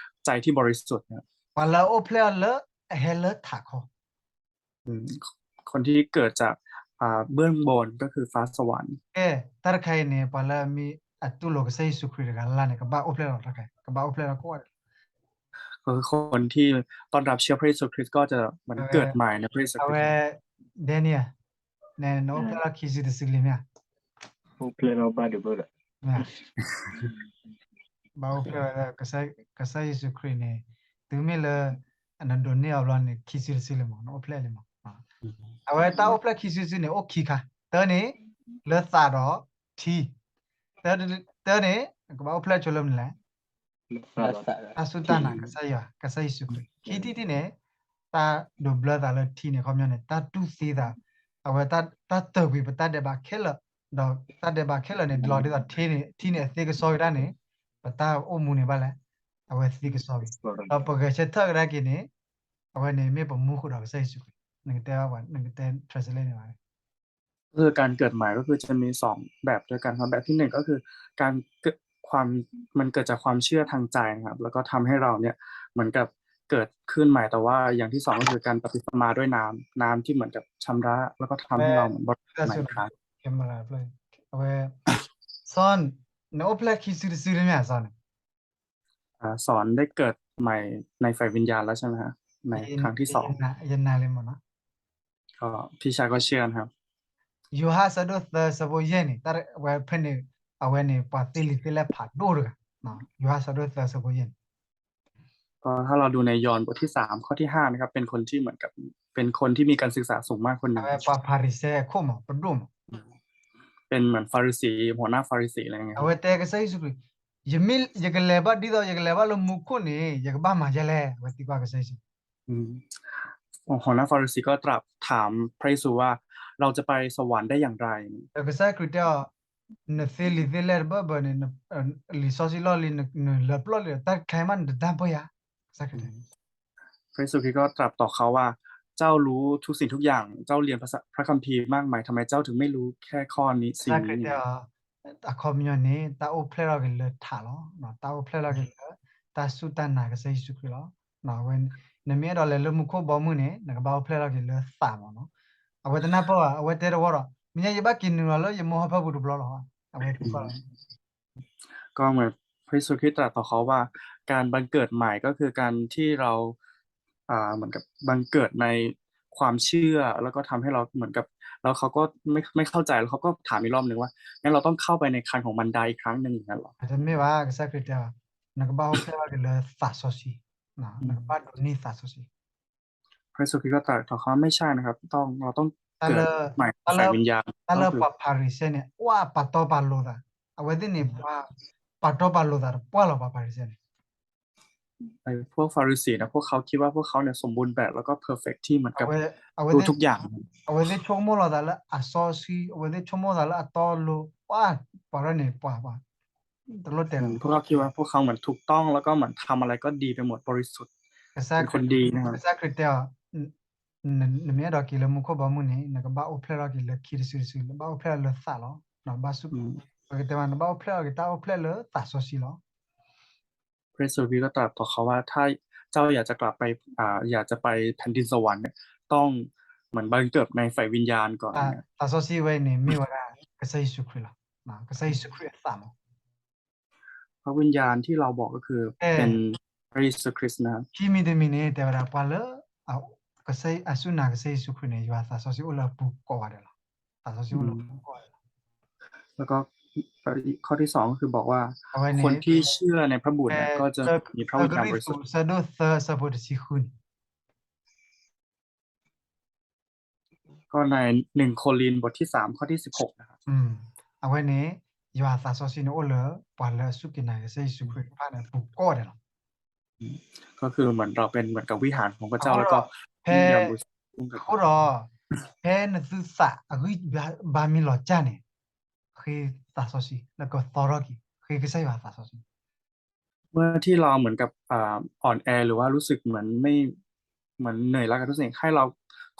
ใจที่บริสุทธิ์นะครับ ပှၤလၢအအိၣ်ဖျဲၣ်ထီၣ်လၢအဟဲလၢထးခိၣ် อืม คนที่เกิดจากอ่าเบื้องบนก็คือฟ้าสวรรค์ ကဲ တၢ်တခါအံၤန့ၣ် ပှၤလၢအမ့ၢ်အတူၢ်လိာ်ကစၢ်ယ့ၣ်ၡူးခရံာ်တဂၤလၢ်လၢ်န့ၣ် ကဘၣ်အိၣ်ဖျဲၣ်လီၤတၢ်ခါ ကဘၣ်အိၣ်ဖျဲၣ်လီၤကိးဂၤဒဲး ก็คือคนที่ต้อนรับเชื่อพระเยซูคริสต์ก็จะเหมือนเกิดใหม่ในพระเยซูคริสต์ အဝဲ Daniel န့ၣ် နအိၣ်ဖျဲၣ်ထီၣ်ခံစုတစုလံမ့ၢ်ဧါ အိၣ်ဖျဲၣ်ထီၣ်ဘၣ်ဒံးဘၣ်ဒီး မ့ၢ် ဘၣ်အိၣ်ဖျဲၣ်ဝဲလၢ ကစၢ်ယ့ၣ်ၡူးခရံာ်န့ၣ် တုၤမ့ၢ်လၢ နဒိးန့ၢ်အီၤဘျီန့ၣ် ခံစုတစုလံမး နအိၣ်ဖျဲၣ်လံမး အဝဲတၢ်အိၣ်ဖျဲၣ်ခံစုတစုန့ၣ် အိၣ်ခံခါ တၢန့ၣ် လၢသးဒီးထံ တၢန့ၣ် ကဘၣ်အိၣ်ဖျဲၣ်ဆိလၢမနုၤလဲၣ် တၢ်စူၢ်တၢ်နာ်ကစၢ်ယွၤ ကစၢ်ယ့ၣ်ၡူးခရံာ် ခံထံၣ်တထံၣ်န့ၣ် တၢ်ဒိးဘျၢသးလၢထံန့ၣ် ခီပညီန့ၣ် တၢ်တူၢ်သံသး အဝဲတၢ်တၢၢ်ကွံာ်ပတၢ်ဒဲးဘးခဲလၢာ် ဒီးတၢ်ဒဲးဘးခဲလၢာ်န့ၣ် ဒ်လီၤဒ်သိးထံန့ၣ် ထံန့ၣ်အသံကစီကဒါန့ၣ် ပတၢ်အိၣ်မူန့ၣ်ဘၣ်လဲၣ် အဝဲသံကစီက့ၤ ဒီးပဂဲၤဆၢထၢၣ်ကဒါက့ၤန့ၣ် အဝဲန့ၣ်မ့ၢ်ပမူဃုာ်ဒီးကစၢ်ယ့ၣ်ၡူးခရံာ် နကတဲဘၣ်ပှၤ နကတဲ translate န့ၣ်ဘၣ် ก็คือการเกิดใหม่ก็คือจะมีสองแบบด้วยกันครับ แบบที่หนึ่งก็คือการเกิดความมันเกิดจากความเชื่อทางใจนะครับ แล้วก็ทำให้เราเนี่ยเหมือนกับเกิดขึ้นใหม่ แต่ว่าอย่างที่สองก็คือการบัพติศมาด้วยน้ำ น้ำที่เหมือนกับชำระ แล้วก็ทำให้เราเหมือนบริสุทธิ์ใหม่อีกครั้ง အဝဲ စီၤ နအိၣ်ဖျဲၣ်ခံစုတစုလံမ့ၢ်ဧါ စီၤန့ၣ် อ่าสอนได้เกิดใหม่ในฝ่ายวิญญาณแล้วใช่ไหมฮะ ในครั้งที่สอง ယနာ်လံမးနီၤ ก็พี่ชายก็เชื่อนะครับ ယိၤဟၣ်ဆၢဒိၣ်သၢဆၢဖိယဲၢ်န့ၣ် တၢ်ဝဲဖဲန့ၣ် အဝဲန့ၣ် ပှၤသ့လံာ်သ့လဲၢ်ဖးဒိၣ်တဂၤ ယိၤဟၣ်ဆၢဒိၣ်သၢဆၢဖိယဲၢ်န့ၣ် ก็ถ้าเราดูในยอห์นบทที่สามข้อที่ห้านะครับ เป็นคนที่เหมือนกับเป็นคนที่มีการศึกษาสูงมากคนหนึ่ง အဝဲပှၤဖၤရံၤၡဲအခိၣ်မး ပဒိၣ်မး เป็นเหมือนฟาริสีหัวหน้าฟาริสีอะไรเงี้ย အဝဲတဲကစၢ်ယ့ၣ်ၡူးခရံာ် ယမ့ၢ် ယကလဲၤဘၣ်ဒ်သိး ယကလဲၤဘၣ်လၢမူခိၣ်န့ၣ် ယကဘၣ်မၤဒ်လဲၣ် အဝဲသံကွၢ်ကစၢ်ယ့ၣ်ၡူး อืม หัวหน้าฟาริสีก็ตรัสถามพระเยซูว่า เราจะไปสวรรค์ได้อย่างไร ဒီးကစၢ်ခရံာ်တဲအီၤ နသ့လံာ်သ့လဲၢ်တဘၢဘၢန့ၣ် လံာ်စီဆှံလီၢ်လံၤ နလၢပျီၢ်လံာ်ဒီး တၢ်တခါအံၤမး နတတၢၢ်ပၢၢ်ယၤ ကစၢ်ခရံာ်တဲ พระเยซูคริสต์ก็ตรัสต่อเขาว่า เจ้ารู้ทุกสิ่งทุกอย่าง เจ้าเรียนพระคัมภีร์มากมาย ทำไมเจ้าถึงไม่รู้แค่ข้อนี้สิ่งนี้ ကစၢ်ခရံာ်တဲအီၤ အခီပညီန့ၣ် တၢ်အိၣ်ဖျဲၣ်ထီၣ်က့ၤလၢထးလီၤ. တၢ်အိၣ်ဖျဲၣ်ထီၣ်က့ၤလၢ တၢ်စူၢ်တၢ်နာ်ကစၢ်ယ့ၣ်ၡူးခရံာ်လီၤ. အဝဲ နမ့ၢ်အဲၣ်ဒိးလဲၤလၢမူခိၣ်ဘီမုၢ်န့ၣ် နကဘၣ်အိၣ်ဖျဲၣ်ထီၣ်က့ၤလၢသးမးနီၤ. အဝဲတနၢ်ပၢၢ်ဘၣ် အဝဲတဲတဝီဒီး မ့ၢ်ညါယဘၣ်က့ၤနုာ်လီၤလၢယမိၢ်ဟၢ်ဖၢပူၤတဘျီလီၤ. အဝဲ ก็เหมือนพระเยซูคริสต์ตรัสต่อเขาว่า การบังเกิดใหม่ก็คือการที่เราอ่าเหมือนกับบังเกิดในความเชื่อ แล้วก็ทำให้เราเหมือนกับ แล้วเขาก็ไม่ไม่เข้าใจ แล้วเขาก็ถามอีกรอบหนึ่งว่า งั้นเราต้องเข้าไปในครรภ์ของมารดาอีกครั้งหนึ่งอย่างนั้นเหรอ တမ့ၢ်ဘၣ် ကစၢ်ခရံာ်တဲ နကဘၣ်အိၣ်ဖျဲၣ်ထီၣ်က့ၤလၢသးစီဆှံ နကဘၣ်ဒိးန့ၢ်သးစီဆှံ พระเยซูคริสต์ก็ตรัสต่อเขาว่า ไม่ใช่นะครับ ต้อง เราต้องเกิดใหม่ฝ่ายวิญญาณ တၢ်လၢပှၤဖၤရံၤၡဲန့ၣ် ကွၢ်ပာ်တီပာ်လိၤသး အဝဲသ့ၣ်န့ၣ် ပှၤပာ်တီပာ်လိၤသးတပှၢ်လီၤ ပှၤဖၤရံၤၡဲန့ၣ် ไอ้พวกฟาริสีนะ พวกเขาคิดว่าพวกเขาเนี่ยสมบูรณ์แบบแล้วก็ perfect ที่เหมือนกับรู้ทุกอย่าง အဝဲသ့ၣ်ဆိကမိၣ်လီၤသးလၢအစီဆှံ အဝဲသ့ၣ်ဆိကမိၣ်သးလၢအတီအလိၤ ပှၤ ပှၤရဲၣ်န့ၣ် ပှၤ ပှၤ တလိၣ်တဲလီၤ พวกเขาคิดว่าพวกเขาเหมือนถูกต้อง แล้วก็เหมือนทำอะไรก็ดีไปหมด บริสุทธิ์ เป็นคนดีนะครับ ကစၢ်ခရံာ်တဲအီၤ နမ့ၢ်အဲၣ်ဒိးက့ၤလၢမူခိၣ်ဘီမုၢ်န့ၣ် နကဘၣ်အိၣ်ဖျဲၣ်ထီၣ်က့ၤလၢခံတစုတစု နဘၣ်အိၣ်ဖျဲၣ်ထီၣ်လၢသးလီၤ. နဘၣ်စူၢ် ပကတဲမး နဘၣ်အိၣ်ဖျဲၣ်ထီၣ်က့ၤတၢ်အိၣ်ဖျဲၣ်လၢသးစီဆှံလီၤ. พระเยซูคริสต์ก็ตรัสต่อเขาว่า ไม่ใช่นะครับ ต้อง พระเยซูคริสต์ก็ตรัสต่อเขาว่า ถ้าเจ้าอยากจะกลับไป อ่า อยากจะไปแผ่นดินสวรรค์เนี่ย ต้องเหมือนบังเกิดในฝ่ายวิญญาณก่อน သးစီဆှံဝဲအံၤန့ၣ် မ့ၢ်ဝဲဒၣ် ကစၢ်ယ့ၣ်ၡူးခရံာ်လီၤ. ကစၢ်ယ့ၣ်ၡူးခရံာ်အသးမး พระวิญญาณที่เราบอกก็คือเป็นพระเยซูคริสต์นะครับ ခံမံၤတမံၤန့ၣ် တဲဝဲဒၣ် ပှၤလၢ အစူၢ်နာ်ကစၢ်ယ့ၣ်ၡူးခရံာ်န့ၣ် ယွၤသးစီဆှံအိၣ်လၢအပူၤကိးဂၤဒဲးလီၤ. သးစီဆှံအိၣ်လၢအပူၤကိးဂၤဒဲးလီၤ. แล้วก็ข้อที่สองก็คือบอกว่า คนที่เชื่อในพระบุตรเนี่ยก็จะมีพระวิญญาณบริสุทธิ์ ဆၢဒိၣ်သၢ ဆၢဖိတဆံဃုန့ၣ် ก็ใน หนึ่งโครินธ์ บทที่สาม ข้อที่สิบหก นะครับ အဝဲန့ၣ် ယွၤသးစီဆှံန့ၣ်အိၣ်လၢ ပှၤလၢအစူၢ်က့ၤနာ်က့ၤကစၢ်ယ့ၣ်ၡူးခရံာ်တဖၣ်န့ၣ် အပူၤကိးဂၤဒဲးလီၤ. ก็คือเหมือนเราเป็นเหมือนกับวิหารของพระเจ้า แล้วก็ အဃိဒီး ဖဲနသုသးအဂံၢ်ဘါမ့ၢ်လီၤစၢ်န့ၣ် ဃ့သးစီဆှံ လၢကသီထီၣ်က့ၤ ဃ့ကစၢ်ယွၤသးစီဆှံ เมื่อที่เราเหมือนกับอ่อนแอหรือว่ารู้สึกเหมือนไม่เหมือนเหนื่อยล้ากับทุกสิ่งให้เรา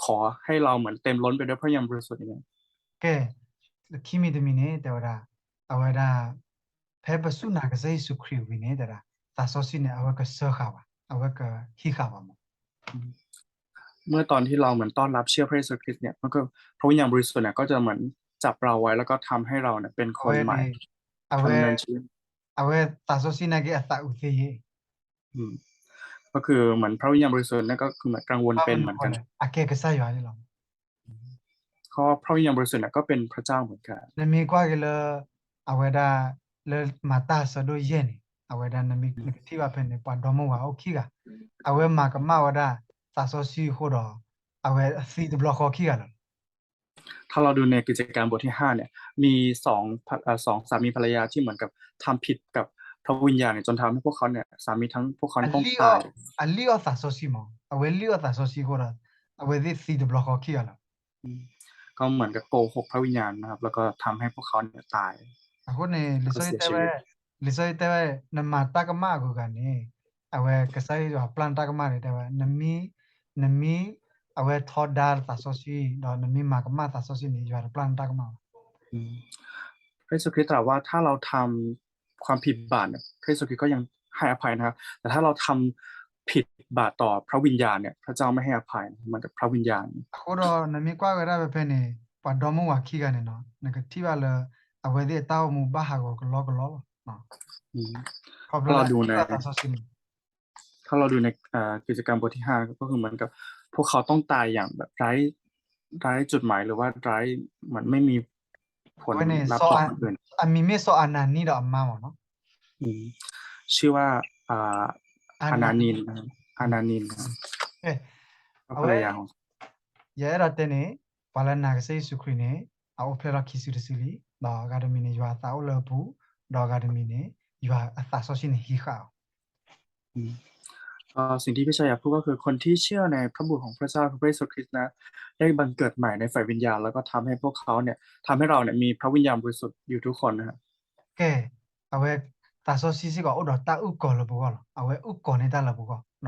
ขอให้เราเหมือนเต็มล้นไปด้วยพระวิญญาณบริสุทธิ์อย่างเงี้ย ကဲ ခံမံၤတမံၤန့ၣ် တဲဝဲဒၣ် အဝဲဒၣ် ဖဲပစူၢ်နာ်ကစၢ်ယ့ၣ်ၡူးခရံာ်ဝံၤန့ၣ် တဲဒၣ် သးစီဆှံန့ၣ် အဝဲကစၢဃာ်ဝဲ အဝဲကဟံးဃာ်ဝဲမး เมื่อตอนที่เราเหมือนต้อนรับเชื่อพระเยซูคริสต์เนี่ยมันก็พระวิญญาณบริสุทธิ์เนี่ยก็จะเหมือนจับเราไว้แล้วก็ทำให้เราเนี่ยเป็นคนใหม่ အဝဲ အဝဲသးစီဆှံနာ်က့အသးအုးသ့ယဲ ก็คือเหมือนพระวิญญาณบริสุทธิ์นั่นก็คือเหมือนกังวลเป็นเหมือนกัน အကဲကစၢ်ယွၤန့ၣ်လီၤ เพราะพระวิญญาณบริสุทธิ์เนี่ยก็เป็นพระเจ้าเหมือนกัน နမ့ၢ်ကွၢ်က့ၤလၢ အဝဲဒၣ် လၢမၤတၢ်ဆၢဒိၣ်ယဲၢ်န့ၣ် အဝဲဒၣ်နမ့ၢ်ကထံၣ်ဘၣ်ဖဲန့ၣ် ပှၤဒီမါဝၤအိၣ်ခံဂၤ အဝဲမၤကမၣ်ဝဲဒၣ် သးစီဆှံအဃိဒီး အဝဲသံတဘျီဃီခံဂၤလီၤ ถ้าเราดูในกิจการบทที่ห้าเนี่ย มีสองเอ่อสองสามีภรรยาที่เหมือนกับทำผิดกับพระวิญญาณเนี่ยจนทำให้พวกเขาเนี่ยสามีทั้งพวกเขาเนี่ยต้องตาย အလံၣ်အီၣ်သးစီဆှံမး အဝဲလံၣ်အီၣ်သးစီဆှံအဃိဒီး အဝဲသ့ၣ်သံတဘျီဃီခံဂၤလီၤ ก็เหมือนกับโกหกพระวิญญาณนะครับ แล้วก็ทำให้พวกเขาเนี่ยตาย အဃိန့ၣ် လံာ်စီဆှံတဲဝဲ လံာ်စီဆှံတဲဝဲ နမၤတၢ်ကမၣ်အဂုၤအဂၤန့ၣ် အဝဲကစၢ်ယွၤပျၢ်နတၢ်ကမၣ်န့ၣ် တဲဝဲ နမ့ၢ် နမ့ၢ် အဝဲထီဒါသးစီဆှံ ဒီးနမ့ၢ်မၤကမၣ်သးစီဆှံန့ၣ် ယွၤတပျၢ်နတၢ်ကမၣ်ဘၣ် พระเยซูคริสต์ตรัสว่าถ้าเราทำความผิดบาปเนี่ย พระเยซูคริสต์ก็ยังให้อภัยนะครับ แต่ถ้าเราทำผิดบาปต่อพระวิญญาณเนี่ย พระเจ้าไม่ให้อภัยนะ เหมือนกับพระวิญญาณ အဃိဒီးနမ့ၢ်ကွၢ်ဝဲဒၣ်ဖဲဖဲန့ၣ် ပှၤဒီမါဝၤခံဂၤန့ၣ်နီၤ နကထံၣ်ဘၣ်လၢ အဝဲသ့ၣ်အတၢ်အိၣ်မူဘၣ်ဟးဂီၤကလီကလီလီၤ ခီဖျိလၢအလံၣ်အီၣ်သးစီဆှံန့ၣ် ถ้าเราดูในอ่ากิจการบทที่ห้าก็คือเหมือนกับพวกเขาต้องตายอย่างแบบไร้ไร้จุดหมายหรือว่าไร้เหมือนไม่มีผลลัพธ์ต่อคนอื่น အမံၤမ့ၢ်စီၤအနၤနံဒီးအမါမ့ၢ်နီၤ ชื่อว่าอ่าอานานินนะครับ อานานินนะครับ ภรรยาของ ယအဲၣ်ဒိးတဲန့ၣ် ပှၤလၢနာ်ကစၢ်ယ့ၣ်ၡူးခရံာ်န့ၣ် အအိၣ်ဖျဲၣ်ထီၣ်ခံစုတစုလံ ဒီးအဂၤတမံၤန့ၣ် ယွၤအသးအိၣ်လၢအပူၤ ဒီးအဂၤတမံၤန့ၣ် ယွၤအသးစီဆှံန့ၣ်ဟံးဃာ်အီၤ ก็สิ่งที่พี่ชายอยากพูดก็คือคนที่เชื่อในพระบุตรของพระเจ้าคือพระเยซูคริสต์นะได้บังเกิดใหม่ในฝ่ายวิญญาณแล้วก็ทำให้พวกเขาเนี่ยทำให้เราเนี่ยมีพระวิญญาณบริสุทธิ์อยู่ทุกคนนะครับ ကဲ အဝဲ သးစီဆှံစ့ၢ်ကီးအိၣ်ဒီးတၢ်အုၣ်ကီၤလၢပဂီၢ်လီၤ အဝဲအုၣ်ကီၤန့ၢ်တၢ်လၢပဂီၢ်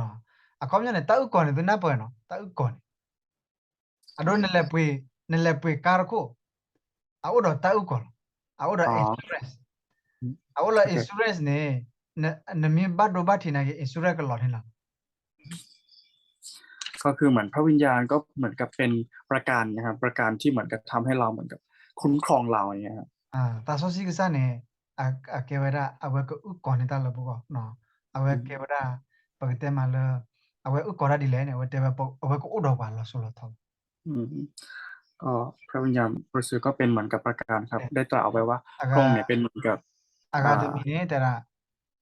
အခီပညီန့ၣ် တၢ်အုၣ်ကီၤန့ၣ် သုနၢ်ပၢၢ်နီၤ တၢ်အုၣ်ကီၤန့ၣ် အဒိ နလဲၤပှ့ၤကါတခိၣ် အအိၣ်ဒီး တၢ်အုၣ်ကီၤလီၤ အအိၣ်ဒီး insurance အအိၣ်လၢ insurance န့ၣ် နမ့ၢ်ဘၣ်ဒိဘၣ်ထံးနာ်က့ insurance ကလီၤန့ၣ်လီၤ ก็คือเหมือนพระวิญญาณก็เหมือนกับเป็นประกันนะครับ ประกันที่เหมือนกับทำให้เราเหมือนกับคุ้มครองเราอย่างเงี้ยครับ သးစီဆှံကစၢ်န့ၣ် အကဲဝဲဒၣ် အဝဲကအုၣ်ကီၤန့ၢ်တၢ်လၢပဂီၢ် အဝဲကဲဝဲဒၣ် ပကတဲမးလၢ အဝဲအုၣ်ကီၤတၢ်ဒ်လဲၣ်န့ၣ် အဝဲတဲဝဲ အဝဲကအိၣ်ဒီးပှၤလီၤစိၤလီၤထီ ก็พระวิญญาณบริสุทธิ์ก็เป็นเหมือนกับประกันครับ ได้ตรัสเอาไว้ว่าพระองค์เนี่ยเป็นเหมือนกับ အဂၤတမံၤန့ၣ် တဲဒၣ်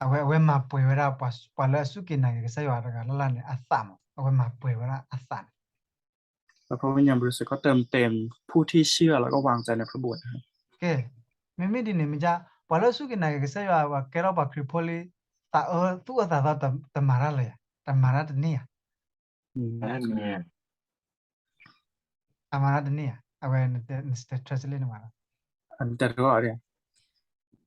အဝဲ အဝဲမၤပှဲၤဝဲဒၣ် ပှၤလၢအစူၢ်က့ၤနာ်က့ၤကစၢ်ယွၤတဂၤလၢ်လၢ်န့ၣ် အသးမး အဝဲမၤပှဲၤဝဲဒၣ်အသးန့ၣ် แล้วพระวิญญาณบริสุทธิ์ก็เติมเต็มผู้ที่เชื่อแล้วก็วางใจในพระบุตรนะครับ ကဲ မ့မ့ၢ်ဒ်န့ၣ်မ့ၢ်က ပှၤလၢအစူၢ်က့ၤနာ်က့ၤကစၢ်ယွၤ ပှၤကဲထီၣ်ပှၤခရံာ်ဖိလံ သးအၢ သူၣ်အၢသးသီတမၤတၢ်လၢၤယၤ တမၤတၢ်တန့ၢ်ယၤ အမၤတၢ်တန့ၢ်ဧါ အဝဲ နတဲ translate န့ၣ်မး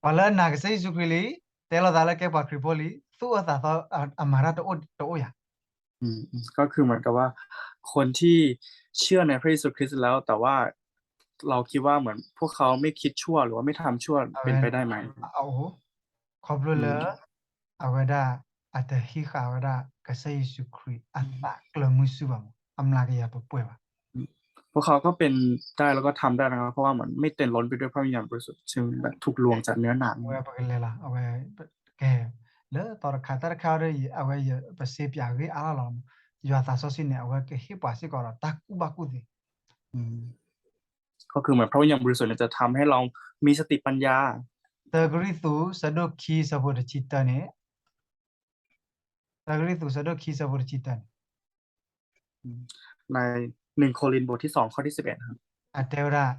ပှၤလၢအနာ်ကစၢ်ယ့ၣ်ၡူးခရံာ်လံ တဲလိာ်သးလၢကဲပှၤခရံာ်ဖိလံ သူၣ်အၢသးသီ အမၤတၢ်တအိၣ်ယၤ ก็คือเหมือนกับว่า คนที่เชื่อในพระเยซูคริสต์แล้วแต่ว่าเราคิดว่าเหมือนพวกเขาไม่คิดชั่วหรือว่าไม่ทำชั่วเป็นไปได้ไหม ခီဖျိလၢ အဝဲဒၣ် အတဟံးဃာ်ဝဲဒၣ်ကစၢ်ယ့ၣ်ၡူးခရံာ်အသးကျၢၤမုဆူဘၣ်မး, အမျးကယၤပှဲၤပှဲၤဘၣ်. พวกเขาก็เป็นได้แล้วก็ทำได้นะครับ เพราะว่าเหมือนไม่เต็มล้นไปด้วยพระวิญญาณบริสุทธิ์ ซึ่งแบบถูกลวงจากเนื้อหนัง အဝဲပကလဲၤလီၤ အဝဲ ကဲ လၢသီတခါ တၢ်တခါအံၤ အဝဲပစ့ပၠးဂ့ၢ်အါလီၤလီၤ. ယွၤသးစီဆှံန့ၣ် အဝဲကဟ့ၣ်ပှၤစ့ၢ်ကီးဒီးတၢ်ကူၣ်ဘၣ်ကူၣ်သ့ ก็คือเหมือนพระวิญญาณบริสุทธิ์เนี่ยจะทำให้เรามีสติปัญญา တၢကရံၣ်သူး ဆၢဒိၣ်ခံ ဆၢဖိတဆံတၢန့ၣ် တၢကရံၣ်သူး ဆၢဒိၣ်ခံ ဆၢဖိတဆံတၢန့ၣ် ในหนึ่งโครินธ์บทที่สองข้อที่สิบเอ็ดครับ အတဲဝဲဒၣ်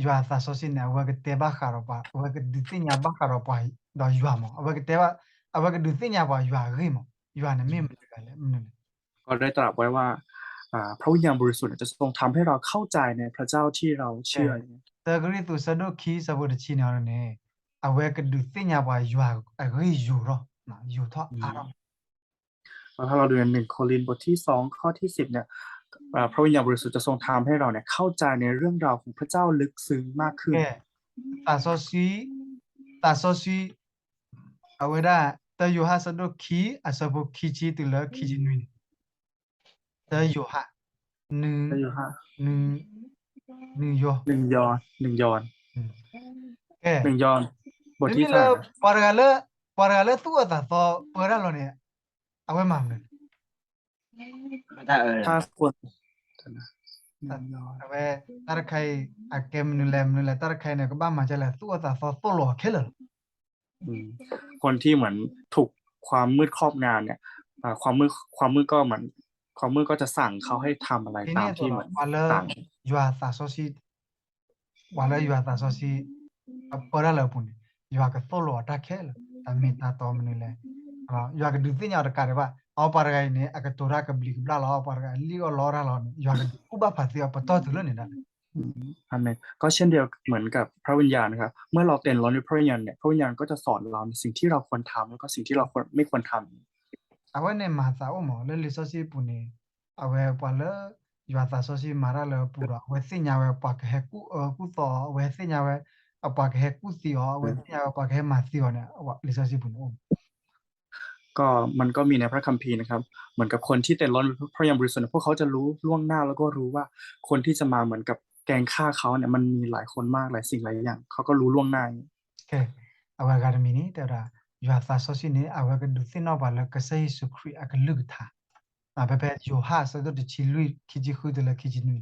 ယွၤသးစီဆှံန့ၣ် အဝဲကတဲဘၣ်ဃးဒီးပှၤ အဝဲကဒုးသ့ၣ်ညါဘၣ်ဃးဒီးပှၤဒီးယွၤမး အဝဲကတဲဘၣ် အဝဲကဒုးသ့ၣ်ညါပှၤယွၤအဂ့ၢ်မး ယွၤန့ၣ်မ့ၢ်မနုၤလဲၣ် မနုၤလဲၣ် ก็ได้ตรัสไว้ว่า พระวิญญาณบริสุทธิ์เนี่ยจะทรงทำให้เราเข้าใจในพระเจ้าที่เราเชื่อ တၢကရံၣ်သူး ဆၢဒိၣ်ခံ ဆၢဖိတဆံန့ၣ်န့ၣ် အဝဲကဒုးသ့ၣ်ညါပှၤယွၤအဂ့ၢ်ယိာ်ထီၣ် ယိာ်ထီၣ်အါထီၣ် แล้วถ้าเราดูในหนึ่งโครินธ์บทที่สองข้อที่สิบเนี่ย พระวิญญาณบริสุทธิ์จะทรงทำให้เราเนี่ยเข้าใจในเรื่องราวของพระเจ้าลึกซึ้งมากขึ้น သးစီဆှံ သးစီဆှံ အဝဲဒၣ် တၢယိၤဟၣ် ဆၢဒိၣ်ခံ အဆၢဖိခံဆံတုၤလၢခံဆံနွံန့ၣ် တၢယိၤဟၣ် နွံ နွံယိၤ နွံယိၤ ကဲ ဘိးထံလၢ ပှၤတဂၤလၢ ပှၤတဂၤလၢသူၣ်အၢသးသီပၢတၢ်လီၤန့ၣ် အဝဲမၤမနုၤလဲၣ် အဝဲ တၢ်တခါအံၤ အကဲမနုၤလဲၣ် မနုၤလဲၣ် တၢ်တခါအံၤန့ၣ် ကဘၣ်မၤဒ်လဲၣ် သူၣ်အၢသးသီသိၣ်လိအီၤခဲလၢာ်လီၤ คนที่เหมือนถูกความมืดครอบงำเนี่ย ความมืด ความมืดก็เหมือน ความมืดก็จะสั่งเขาให้ทำอะไร ตามที่เหมือน ပှၤလၢ ယွၤသးစီဆှံ ပှၤလၢယွၤသးစီဆှံ အပၢတၢ်လၢအပူၤန့ၣ် ယွၤကသိၣ်လိအီၤတၢ်ခဲလၢာ် တၢ်မ့ၢ်တၢ်တီမနုၤလဲၣ် ယွၤကဒုးသ့ၣ်ညါအီၤတကးဒံးဘၣ် အပှၤတဂၤအံၤန့ၣ် အကတိၤတၢ်ကဘျံးကဘျၣ်လီၤ ပှၤတဂၤအံၤလံၣ်အီၣ်လီတၢ်လီၤန့ၣ် ယွၤကဒုးကူၣ်ဘၣ်ဖးသံအီၤပတီၢ်တုၤလၢန့ၣ်ဒၣ်လဲာ် อาเมน ก็เช่นเดียวเหมือนกับพระวิญญาณนะครับ เมื่อเราเต็มล้นด้วยพระวิญญาณเนี่ย พระวิญญาณก็จะสอนเราในสิ่งที่เราควรทำ แล้วก็สิ่งที่เราควร ไม่ควรทำ အဝဲန့ၣ်မၤသးအိၣ်မး လၢလံာ်စီဆှံပူၤန့ၣ် အဝဲပှၤလၢ ယွၤသးစီဆှံမၤတၢ်လၢအပူၤဒီး အဝဲသ့ၣ်ညါဝဲပှၤကဟဲကူၣ်အၢကူၣ်သီအီၤ အဝဲသ့ၣ်ညါဝဲ အပှၤကဟဲကူၣ်သံအီၤ အဝဲသ့ၣ်ညါဝဲပှၤကဟဲမၤသံအီၤန့ၣ် လံာ်စီဆှံပူၤန့ၣ်အိၣ်မး ก็มันก็มีในพระคัมภีร์นะครับ เหมือนกับคนที่เต็มล้นพระวิญญาณบริสุทธิ์เนี่ย พวกเขาจะรู้ล่วงหน้า แล้วก็รู้ว่าคนที่จะมาเหมือนกับแกล้งฆ่าเขาเนี่ย มันมีหลายคนมาก หลายสิ่งหลายอย่าง เขาก็รู้ล่วงหน้า ကဲ အဝဲဂၤတမံၤန့ၣ် တဲဝဲဒၣ် ယွၤသးစီဆှံန့ၣ် အဝဲကဒုးသ့ၣ်နီၣ်ပှၤလၢကစၢ်ယ့ၣ်ၡူးခရံာ်အကလုၢ်ကထါ ဖဲဖဲယိၤဟၣ် ဆၢဒိၣ်တဆံလွံၢ် ခံဆံဃုတုၤလၢခံဆံနွံ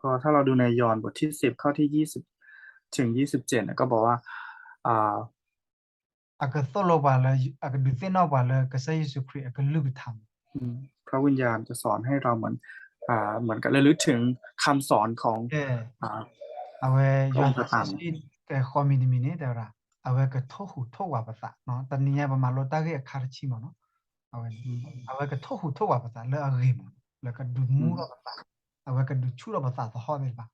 ก็ถ้าเราดูในยอห์นบทที่สิบข้อที่ยี่สิบถึงยี่สิบเจ็ดเนี่ยก็บอกว่า อ่า အကသိၣ်လိပှၤလၢ အကဒုးသ့ၣ်နီၣ်ပှၤလၢကစၢ်ယ့ၣ်ၡူးခရံာ်အကလုၢ်ကထါ อืม พระวิญญาณจะสอนให้เราเหมือน อ่า เหมือนกับระลึกถึงคำสอนของ ကဲ อ่า အဝဲ พระองค์ ယွၤသးစီဆှံ ကဃီမံၤတမံၤန့ၣ် တဲဝဲဒၣ် အဝဲကထိၣ်ဟူးထိၣ်ဝးပသး တနံၤညါပမၤလိတၢ်ဂ့ၢ်အခါတဆံမးနီၤ အဝဲ အဝဲကထိၣ်ဟူးထိၣ်ဝးပသးလၢအဂ့ၤမး လၢကဒုးမူထီၣ်ပသး အဝဲကဒုးဆူၣ်ထီၣ်ပသးသဟီၣ်သ့ၣ်တဖၣ်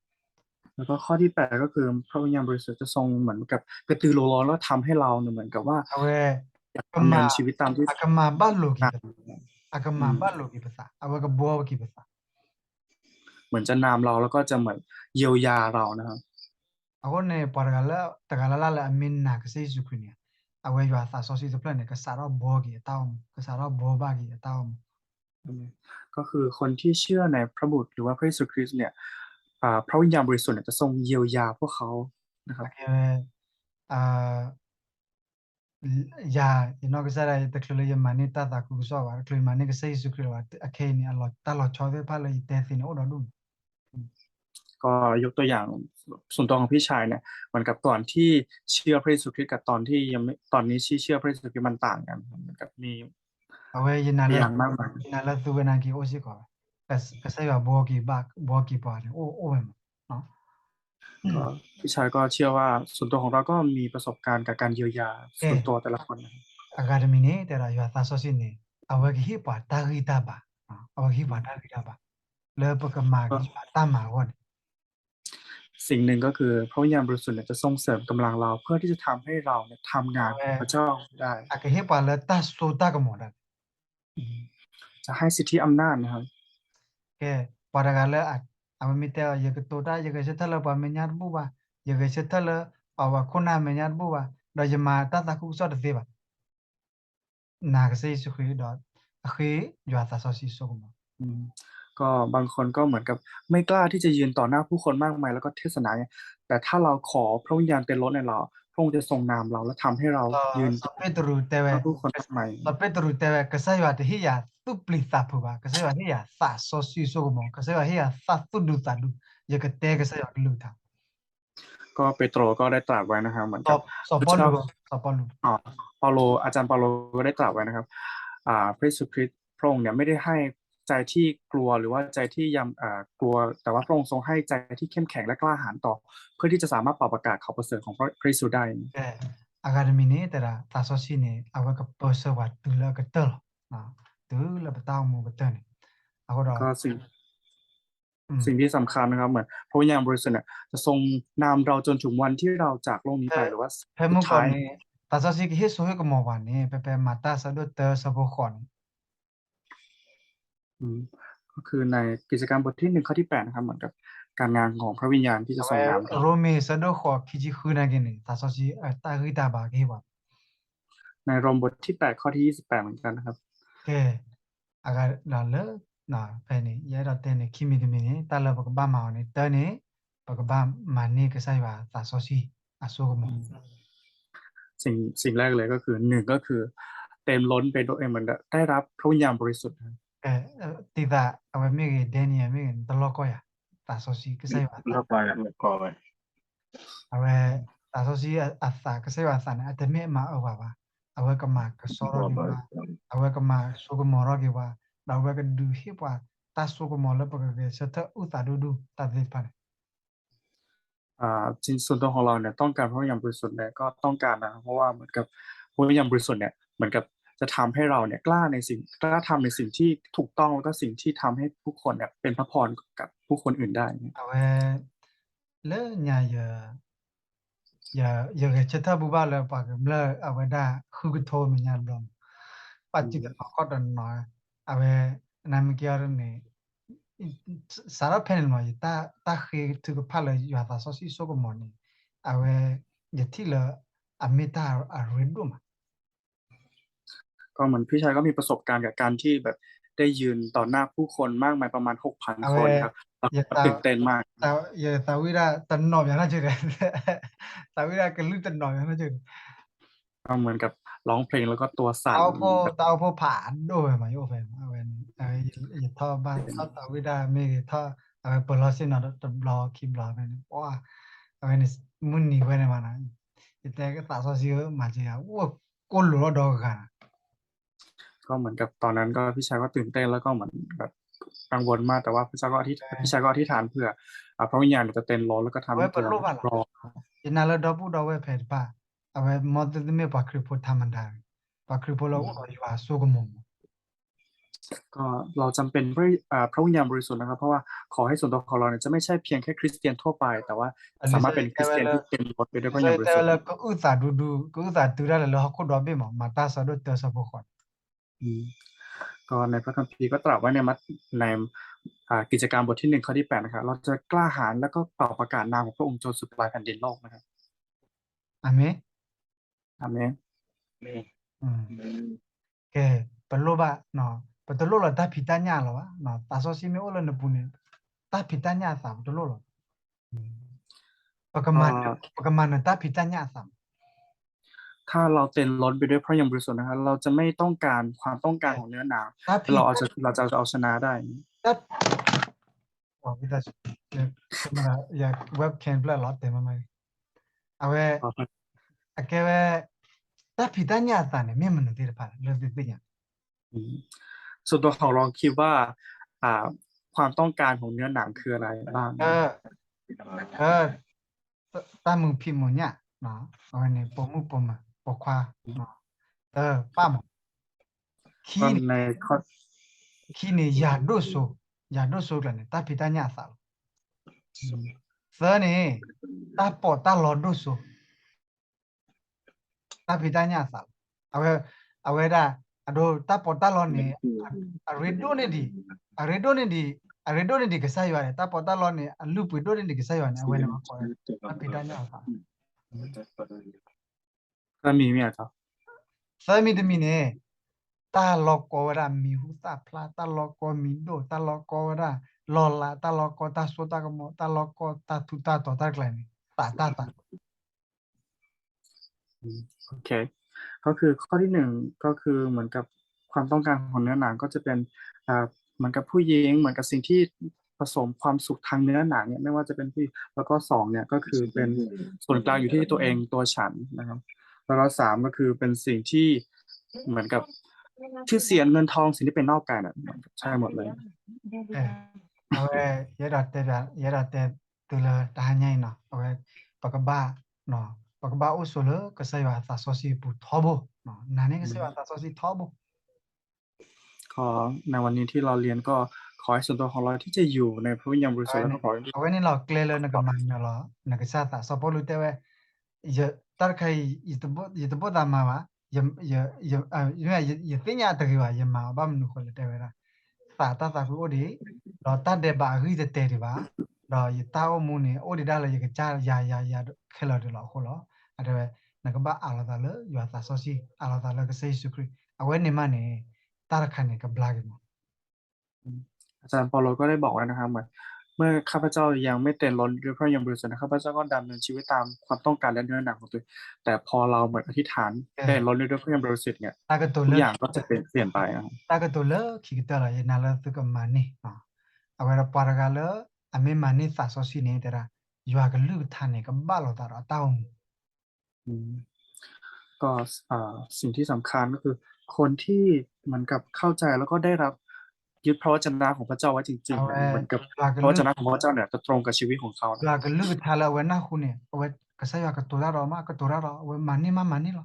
แล้วก็ข้อที่แปดก็คือพระวิญญาณบริสุทธิ์จะทรงเหมือนกับกระตือรือร้นแล้วทำให้เราเนี่ยเหมือนกับว่า အဝဲ อยากดำเนินชีวิตตามที่ အကမၤဘၣ်လိာ်က့ၤပသး အကမၤဘၣ်လိာ်က့ၤပသး အဝဲကဘှီက့ၤပသး เหมือนจะนำเราแล้วก็จะเหมือนเยียวยาเรา นะครับ အဃိန့ၣ် ပှၤတဂၤလၢ တဂၤလၢ်လၢ်လၢအမ့ၢ်နာ်ကစၢ်ယ့ၣ်ၡူးခရံာ်န့ၣ် အဝဲယွၤသးစီဆှံတဖျၢၣ်န့ၣ် ကစးထီၣ်ဘှီက့ၤအတၢ်အိၣ်မူ ကစးထီၣ်ဘှီဘၣ်က့ၤအတၢ်အိၣ်မူ ก็คือคนที่เชื่อในพระบุตรหรือว่าพระเยซูคริสต์เนี่ย อ่า พระวิญญาณบริสุทธิ์เนี่ยจะทรงเยียวยาพวกเขานะครับ ကဲ ယၤ ယနီၢ်ကစၢ်ဒၣ် ယတချုးလၢယမၤန့ၢ်တၢ်သးခုကစီၣ်ဘၣ် တချုးယမၤန့ၢ်ကစၢ်ယ့ၣ်ၡူးခရံာ်လၢၤဘၣ် အခဲအံၤန့ၣ် အလီၤ တၢ်လီၤဆီသ့ၣ်တဖၣ်လၢယတဲသ့န့ၣ် အိၣ်ဒီဒူၣ်န့ၣ် ก็ยกตัวอย่างส่วนตัวของพี่ชายเนี่ย เหมือนกับก่อนที่เชื่อพระเยซูคริสต์กับตอนที่ยังไม่ ตอนนี้ที่เชื่อพระเยซูคริสต์มันต่างกัน เหมือนกับมี အဝဲ ယနာ်လၢသူဝဲနာ်က့ၤအိၣ်စ့ၢ်ကီး ကစၢ်ယွၤဘှီက့ၤဘၣ် ဘှီက့ၤပှၤန့ၣ် အိၣ် အိၣ်ဝဲမး ก็พี่ชายก็เชื่อว่าส่วนตัวของเราก็มีประสบการณ์กับการเยียวยาส่วนตัวแต่ละคนนะครับ အဂၤတမံၤန့ၣ် တဲဒၣ်ယွၤသးစီဆှံန့ၣ် အဝဲကဟ့ၣ်ပှၤတၢ်ဂံၢ်တၢ်ဘါ အဝဲကဟ့ၣ်ပှၤတၢ်ဂံၢ်တၢ်ဘါ လၢပကမၤက့ၤယွၤတၢ်မၤအဂီၢ်န့ၣ် สิ่งหนึ่งก็คือพระวิญญาณบริสุทธิ์เนี่ยจะทรงเสริมกำลังเราเพื่อที่จะทำให้เราเนี่ยทำงานของพระเจ้าได้ အကဟ့ၣ်ပှၤလၢတၢ်စိတၢ်ကမီၤဒၣ် จะให้สิทธิอำนาจนะครับ ကဲ ပှၤတဂၤလၢ အဝဲမ့ၢ်တဲအီၤ ယကတိၤတၢ် ယဂဲၤဆၢထၢၣ်လၢပှၤမဲာ်ညါတဘူၣ်ဘၣ်, ယဂဲၤဆၢထၢၣ်လၢ ပှၤဝဲခိၣ်နၢ်မဲာ်ညါတဘူၣ်ဘၣ်, ဒီးယမၤတၢ်သးခုကစီၣ်တသ့ဘၣ်. နာ်ကစၢ်ယ့ၣ်ၡူးခရံာ်ဒီး အဃ့ယွၤသးစီဆှံအစိကမီၤ. ก็บางคนก็เหมือนกับไม่กล้าที่จะยืนต่อหน้าผู้คนมากมายแล้วก็เทศนาเนี่ยแต่ถ้าเราขอพระวิญญาณเต็มล้นในเราพระองค์จะทรงนำเราและทำให้เรายืนต่อหน้าผู้คนมากมาย စီၤပ့းတရူးတဲဝဲ စီၤပ့းတရူးတဲဝဲ ကစၢ်ယွၤတဟ့ၣ်ယၤသူၣ်ပျံၤသးဖုးဘၣ်, ကစၢ်ယွၤဟ့ၣ်ယၤသးစီဆှံအစိကမီၤ, ကစၢ်ယွၤဟ့ၣ်ယၤသးသူၣ်ဒူသးဒူ, ယကတဲကစၢ်ယွၤကလုၢ်ကထါ. ก็เปโตรก็ได้ตรัสไว้นะครับเหมือนกับ စီၤပီလူး စီၤပီလူး เปาโลอาจารย์เปาโลก็ได้ตรัสไว้นะครับอ่าพระเยซูคริสต์พระองค์เนี่ยไม่ได้ให้ใจที่กลัวหรือว่าใจที่ยำอ่ากลัวแต่ว่าพระองค์ทรงให้ใจที่เข้มแข็งและกล้าหาญต่อ เพื่อที่จะสามารถเป่าประกาศข่าวประเสริฐของพระพระเยซูได้ အဂၤတမံၤန့ၣ် တဲဒၣ် သးစီဆှံန့ၣ် အဝဲကပၢဆှၢပှၤတုၤလၢအကတၢၢ်လီၤ. တုၤလၢပတၢ်အိၣ်မူကတၢၢ်န့ၣ် အဃိဒီး ก็สิ่ง อืม สิ่งที่สำคัญนะครับเหมือนพระวิญญาณบริสุทธิ์เนี่ยจะทรงนำเราจนถึงวันที่เราจากโลกนี้ไปหรือว่า ဖဲမုၢ်ကီၢ်န့ၣ် သးစီဆှံကဟ့ၣ်စိဟ့ၣ်ကမီၤပှၤန့ၣ် ဖဲဖဲမၤတၢ်ဆၢဒိၣ်တၢ ဆၢဖိဃိးန့ၣ် อืม ก็คือในกิจการบทที่หนึ่งข้อที่แปดนะครับเหมือนกับการงานของพระวิญญาณที่จะทรงนำเรา ရိမ့ၤဆၢဒိၣ်ဃိးခံဆံဃုနာ်က့န့ၣ် သးစီဆှံအတၢ်ဂံၢ်တၢ်ဘါကဟ့ၣ်ပှၤ ในโรมบทที่แปดข้อที่ยี่สิบแปดเหมือนกันนะครับ ကဲ အဂၤဒီးလၢ ဖဲန့ၣ် ယအဲၣ်ဒိးတဲန့ၣ် ခံမံၤတမံၤန့ၣ် တၢ်လၢပကဘၣ်မၤအီၤန့ၣ် တၢ်န့ၣ် ပကဘၣ်မၤန့ၢ်ကစၢ်ယွၤသးစီဆှံအစိကမီၤ สิ่งสิ่งแรกเลยก็คือหนึ่งก็คือเต็มล้นไปด้วยเหมือนได้รับพระวิญญาณบริสุทธิ์ သံသး အဝဲမ့ၢ်ဂ့ၤ Daniel မ့ၢ်ဂ့ၤ တလီၢ်ကီၢ်ယၤ သးစီဆှံကစၢ်ယွၤအသး အဝဲ သးစီဆှံအသး ကစၢ်ယွၤအသးန့ၣ် အတမ့ၢ်အမၤအၢပှၤဘၣ်. အဝဲကမၤကဆှီထီၣ်က့ၤပှၤ, အဝဲကမၤစိကမီၤထီၣ်က့ၤပှၤ, ဒီးအဝဲကဒုးဟ့ၣ်ပှၤတၢ်စိကမီၤလၢပကဂဲၤဆၢထၢၣ်အုၣ်သးဒိၣ်ဒိၣ်တၢ်သ့ၣ်တဖၣ်န့ၣ် อ่า ส่วนตัวของเราเนี่ยต้องการพระวิญญาณบริสุทธิ์เนี่ยก็ต้องการนะครับเพราะว่าเหมือนกับพระวิญญาณบริสุทธิ์เนี่ยเหมือนกับจะทำให้เราเนี่ยกล้าในสิ่งกล้าทำในสิ่งที่ถูกต้องแล้วก็สิ่งที่ทำให้ผู้คนเนี่ยเป็นพระพรกับผู้คนอื่นได้ အဝဲ လၢညါယ ယဂဲၤဆၢထၢၣ်ဘူၣ်ဘၣ်လၢပှၤကမျၢၢ်အဝဲဒၣ်ဃုကထိမဲာ်ညါတဘျီန့ၣ် ပှၤစံၣ်တနီၤခီၣ်တနီၤ အဝဲ နမ့ၢ်ကဲအီၤန့ၣ် စးထီၣ်ဖဲန့ၣ်မး ယတၢ်ဃ့ထုကဖၣ်လၢယွၤသးစီဆှံစိကမီၤန့ၣ် အဝဲ ယထံၣ်လၢ အမ့ၢ်တၢ်အရ့ဒိၣ်မး ก็เหมือนพี่ชายก็มีประสบการณ์กับการที่แบบได้ยืนต่อหน้าผู้คนมากมายประมาณหกพันคนครับแล้วก็ตื่นเต้นมาก ယသးဝံၣ်ဒၣ်တနီၤဘၣ်နီတဂၤ သးဝံၣ်ဒၣ်ကလုၢ်တနီၤဘၣ်နီတဂၤ ก็เหมือนกับร้องเพลงแล้วก็ตัวสั่น တၢ်အိၣ်ဖှိၣ် တၢ်အိၣ်ဖှိၣ်ဖးဒိၣ်ဝဲမး ယအိၣ်ဖဲန့ၣ် အဝဲန့ၣ် ယထီၣ်ဘၣ်ထီၣ်သးဝံၣ်ဒၣ်မ့ၢ်ဂ့ၤထီၣ် အဝဲပၢၤလီၢ်ဆ့ၣ်နီၤတဘျီခံဘျီဖဲန့ၣ် ပှၤ အဝဲန့ၣ် မုၢ်နံၤဝဲန့ၣ်မးနီၤ ယတဲကသးစီဆှံဧၢ မၤစၢၤယၤ အိၣ်ကိၢ်လိာ်ထီၣ်ဒီဂၤ ก็เหมือนกับตอนนั้นก็พี่ชายก็ตื่นเต้นแล้วก็เหมือนแบบกังวลมากแต่ว่าพี่ชายก็อธิษฐานพี่ชายก็อธิษฐานเผื่ออ่าพระวิญญาณจะเต็มล้นแล้วก็ทำให้เธอรอ ယနာ်လၢဒီပုၢ်ဒီဝဲၢ်ဖဲတဖၣ် အဝဲမ်သုတမ့ၢ်ပှၤခရံာ်ဖိထးမတၤ ပှၤခရံာ်ဖိလၢအိၣ်ဒီးယွၤအစိကမီၤ ก็เราจำเป็นพระอ่าพระวิญญาณบริสุทธิ์นะครับเพราะว่าขอให้ส่วนตัวของเราเนี่ยจะไม่ใช่เพียงแค่คริสเตียนทั่วไปแต่ว่าสามารถเป็นคริสเตียนที่เต็มล้นไปด้วยพระวิญญาณบริสุทธิ์ တဲဝဲလၢကအုၣ်သးဒူဒူ ကအုၣ်သးတုၤဒၣ်လဲာ်လၢဟီၣ်ခိၣ်ဒီဘ့ၣ်မး မၤတၢ်ဆၢဒိၣ်တၢဆၢဖိဃိး อืม ก็ในพระคัมภีร์ก็ตรัสไว้ในมัท- ในอ่ากิจการบทที่หนึ่งข้อที่แปดนะครับเราจะกล้าหาญแล้วก็เป่าประกาศนามของพระองค์จนสุดปลายแผ่นดินโลกนะครับ อาเมน อาเมน อาเมน อืม ကဲ ပလိၣ်ဘၣ် ပတလိၣ်လီၤတၢ်ဖံးတၢ်ညၣ်လီၤဘၣ် သးစီဆှံမ့ၢ်အိၣ်လၢနပူၤန့ၣ် တၢ်ဖံးတၢ်ညၣ်အသးပတလိၣ်လီၤ ပကမၤနၢၤတၢ်ဖံးတၢ်ညၣ်အသး ถ้าเราเต็มล้นไปด้วยพระวิญญาณบริสุทธิ์นะครับเราจะไม่ต้องการความต้องการของเนื้อหนังเราเอาจะเราจะเอาชนะได้ ဝဲ အကဲဝဲ တၢ်ဖံးတၢ်ညၣ်အသးန့ၣ် မ့ၢ်မနုၤသ့ၣ်တဖၣ်လဲၣ် လၢသုသ့ၣ်ညါ ส่วนตัวของเราคิดว่าอ่าความต้องการของเนื้อหนังคืออะไรบ้าง တၢ်မုာ်ဖံးမုာ်ညၣ် အဝဲန့ၣ် ပိာ်မုၣ်ပိာ်မၢၤ ပိာ်ခွါ တၢ်ပၢ်မး ခံန့ၣ် ခံန့ၣ် ယၤဒိၣ်စိ ယၤဒိၣ်စိကျါန့ၣ် တၢ်ဖံးတၢ်ညၣ်အသးလီၤ သၢန့ၣ် တၢ်ပီးတၢ်လီဒိၣ်စိ တၢ်ဖံးတၢ်ညၣ်အသးလီၤ အဝဲ အဝဲဒၣ် အဒိ တၢ်ပီးတၢ်လီန့ၣ် အရ့ဒိၣ်န့ၢ်ဒံး အရ့ဒိၣ်န့ၢ်ဒံး အရ့ဒိၣ်န့ၢ်ဒံးကစၢ်ယွၤန့ၣ် တၢ်ပီးတၢ်လီန့ၣ် အလုၢ်ပှ့ၤဒိၣ်န့ၢ်ဒံးကစၢ်ယွၤန့ၣ် အဝဲန့ၣ်မ့ၢ်ကီး တၢ်ဖံးတၢ်ညၣ်အသး သၢမံၤမ့ၢ်အသီ, သၢမံၤတမံၤန့ၣ် တၢ်လီၤကီဝဲဒၣ်မံၤဟူသၣ်ဖျါ, တၢ်လီၤကီမံၤဒိၣ်, တၢ်လီၤကီဝဲဒၣ်လီၢ်လၤ, တၢ်လီၤကီတၢ်စိတၢ်ကမီၤ, တၢ်လီၤကီတၢ်ထူးတၢ်တီၤတၢ်တကျါန့ၣ် သးတၢ်သး อืม โอเค ก็คือข้อที่หนึ่ง ก็คือเหมือนกับความต้องการของเนื้อหนังก็จะเป็นอ่าเหมือนกับผู้หญิง เหมือนกับสิ่งที่ผสมความสุขทางเนื้อหนังเนี่ย ไม่ว่าจะเป็นผู้หญิง แล้วก็สองเนี่ยก็คือเป็นศูนย์กลางอยู่ที่ตัวเองตัวฉันนะครับ แล้วก็สามก็คือเป็นสิ่งที่เหมือนกับชื่อเสียงเงินทองสิ่งที่เป็นนอกกายน่ะเหมือนกับใช่หมดเลย အဝဲ ယအဲၣ်ဒိးတဲ ယအဲၣ်ဒိးတဲသုလၢတဟါညါအံၤနီၤ အဝဲ ပကဘၣ် ပကဘၣ်အိၣ်ဆိးလၢကစၢ်ယွၤအသးစီဆှံအပူၤထီဘိ, နာ်န့ၢ်ကစၢ်ယွၤအသးစီဆှံထီဘိ ก็ในวันนี้ที่เราเรียนก็ขอให้ส่วนตัวของเราที่จะอยู่ในพระวิญญาณบริสุทธิ์แล้วก็ขอ အဝဲန့ၣ်လီၤကျဲလၢနကမၤနၢၤလီၤ နကစၢ်သး စီၤပီလူးတဲဝဲ တၢ်တခါအံၤ ယတဘိၣ်သးမၤဘၣ်, ယသ့ၣ်ညါတဂ့ၤဘၣ် ယမၤအီၤဘၣ်မနုၤဃိလဲၣ်တဲဝဲဒၣ် သးတၢ်သးကွံအိၣ်ဒံး, ဒီးတၢ်ဒဲးဘးအဂံၢ်တတဲာ်ဒံးဘၣ်, ဒီးယတၢ်အိၣ်မူန့ၣ် အိၣ်ဒံးဒၣ်လၢယကစၢ်ယၤယၤယၤခဲလၢာ်ဒံးလီၤအဃိလီၤ. အတဲဝဲ နကဘၣ်အးလီၤသးလၢယွၤသးစီဆှံ အးလီၤသးလၢကစၢ်ယ့ၣ်ၡူးခရံာ် အဝဲန့ၣ်မးန့ၣ် တၢ်တခါန့ၣ်ကဘျါက့ၤမး อาจารย์เปาโลก็ได้บอกไว้นะครับ เหมือน เมื่อข้าพเจ้ายังไม่เต็มล้นด้วยพระวิญญาณบริสุทธิ์นะ ข้าพเจ้าก็ดำเนินชีวิตตามความต้องการและเนื้อหนังของตัวเอง แต่พอเราเหมือนอธิษฐานเต็มล้นด้วยพระวิญญาณบริสุทธิ์เนี่ย ทุกอย่างก็จะเปลี่ยนเปลี่ยนไปนะครับ တၢ်ကတိၤလၢခံကတၢၢ်လီၤ ယနာ်လၢသုကမၤန့ၢ် အဝဲဒၣ်ပှၤတဂၤလၢ အမ့ၢ်မၤန့ၢ်သးစီဆှံန့ၣ် တဲဒၣ် ယွၤကလုၢ်ကထါန့ၣ် ကဘၣ်လိာ်သးဒီးအတၢ်အိၣ်မူ อืม ก็อ่าสิ่งที่สำคัญก็คือคนที่เหมือนกับเข้าใจแล้วก็ได้รับยึดพระวจนะของพระเจ้าไว้จริงๆนะ เหมือนกับพระวจนะของพระเจ้าเนี่ยจะตรงกับชีวิตของเขานะ ယွၤကလုၢ်ကထါလၢအဝဲနၢ်ဟူန့ၣ် အဝဲကစၢ်ယွၤကတိၤတၢ်ဒီးမး ကတိၤတၢ်ဒီး အဝဲမၤန့ၢ်မးမၤန့ၢ်လီၤ.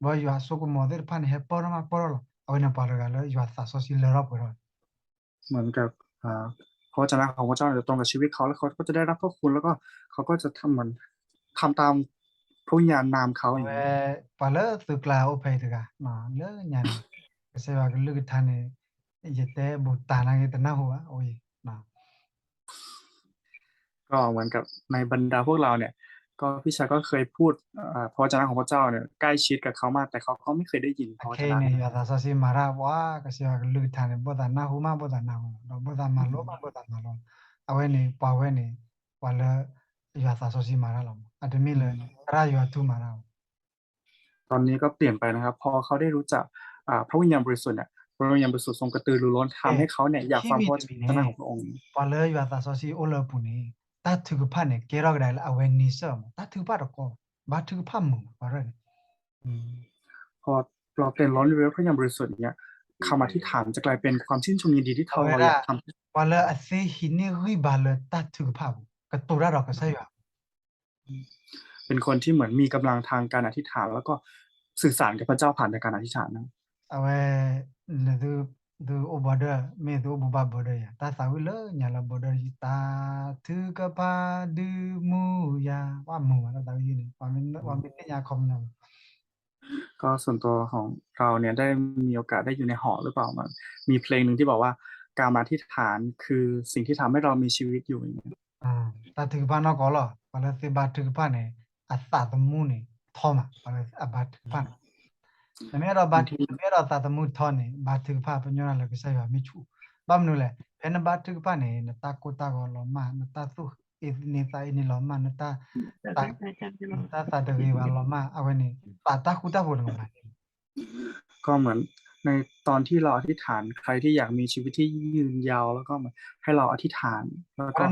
ဘၣ်ယွၤအစိကမီၤသ့ၣ်တဖၣ်န့ၣ် ဟဲပၢၢ်ထီၣ်မးပၢၢ်ထီၣ်လီၤ. အဝဲန့ၣ်ပှၤတဂၤလၢယွၤသးစီဆှံလၢထီၣ်ပှဲၤထီၣ် เหมือนกับอ่าพระวจนะของพระเจ้าเนี่ยจะตรงกับชีวิตเขา แล้วเขาก็จะได้รับพระคุณ แล้วก็เขาก็จะทำเหมือนทำตามพระวิญญาณนามเขาอย่างนี้ ပှၤလၢသုကျါအိၣ်ဖဲအံၤတဂၤ လၢညါန့ၣ် ကစၢ်ယွၤကလုၢ်ကထါန့ၣ် ယတဲဘူးတၢ်နာ်က့ၤတနၢ်ဟူဘၣ် အိၣ်အံၤ ก็เหมือนกับในบรรดาพวกเราเนี่ย ก็พี่ชายก็เคยพูดเอ่อพระวจนะของพระเจ้าเนี่ยใกล้ชิดกับเขามาก แต่เขาก็ไม่เคยได้ยินพระวจนะ န့ၣ် ယွၤသးစီဆှံမၤတၢ် ပှၤကစၢ်ယွၤကလုၢ်ကထါန့ၣ် ဘၣ်သးနၢ်ဟူမး ဘၣ်သးနၢ်ဟူ ဒီးဘၣ်သးမၤလိမး ဘၣ်သးမၤလိ အဝဲန့ၣ် ပှၤဝဲန့ၣ် ပှၤလၢ ယွၤသးစီဆှံမၤတၢ်လီၤမး အတမ့ၢ်လၢ သရၣ်ယွၤထူမၤတၢ် ตอนนี้ก็เปลี่ยนไปนะครับ พอเขาได้รู้จักอ่าพระวิญญาณบริสุทธิ์เนี่ย พระวิญญาณบริสุทธิ์ทรงกระตือรือร้นทำให้เขาเนี่ยอยากฟังพระวจนะของพระองค์ ပှၤလၢယွၤသးစီဆှံအိၣ်လၢအပူၤန့ၣ် တၢ်ထုကဖၣ်န့ၣ် ကဲထီၣ်ကဒါလၢအဝဲန့ဆၢၣ်မး တၢ်ထုကဖၣ်တကီ ဘါထုကဖၣ်မုာ်မး ပှၤရၢၣ်န့ၣ် พอเราเต็มล้นด้วยพระวิญญาณบริสุทธิ์อย่างเงี้ย คำอธิษฐานจะกลายเป็นความชื่นชมยินดีที่เราอยากทำ ပှၤလၢအသ့ဟံးန့ၢ်ဂံၢ်ဘါလၢတၢ်ထုကဖၣ်ပူၤ ကတိၤတၢ်ဒီးကစၢ်ယွၤ เป็นคนที่เหมือนมีกำลังทางการอธิษฐาน แล้วก็สื่อสารกับพระเจ้าผ่านทางการอธิษฐานนะ အဝဲ သုအိၣ် border မ့ၢ်သုအိၣ်ဘူးဘၣ် border ယၤ တၢ်သးဝံၣ်လၢညါလၢ border ယတၢ်ထုကဖၣ်ဒုးမူယၤ ပှၤမုာ်မး တၢ်သးဝံၣ်ယၤန့ၣ် ပှၤမ့ၢ်သ့ၣ်ညါခီပညီ ก็ส่วนตัวของเราเนี่ยได้มีโอกาสได้อยู่ในหอหรือเปล่า มันมีเพลงหนึ่งที่บอกว่าการอธิษฐานคือสิ่งที่ทำให้เรามีชีวิตอยู่อย่างเงี้ย တၢ်ထုကဖၣ်နီၢ်ကီၢ်လီၤ ပှၤလၢသ့ဘါထုကဖၣ်န့ၣ် အသးသမူန့ၣ် ထီမး ပှၤလၢအဘါထုကဖၣ်န့ၣ် နမ့ၢ်အဲၣ်ဒိးဘါထု နမ့ၢ်အဲၣ်ဒိးသးသမူထီန့ၣ် ဘါထုကဖၣ်ပညီနၤလၢကစၢ်ယွၤမ့ၢ်ဆူၣ် ဘၣ်မနုၤလဲၣ် ဖဲနဘါထုကဖၣ်န့ၣ် နတၢ်ကိၢ်တၢ်ဂီၤလီၤမၢ် နတၢ်သူၣ်အ့န့သးအ့န့လီၤမၢ် နတၢ် နတၢ်သးတဂ့ၤဘၣ်လီၤမၢ် အဝဲန့ၣ် သးတၢ်ဃူတၢ်ဖိးန့ၣ်မၤန့ၢ် ก็เหมือนในตอนที่เราอธิษฐาน ใครที่อยากมีชีวิตที่ยืนยาว แล้วก็เหมือนให้เราอธิษฐาน แล้วก็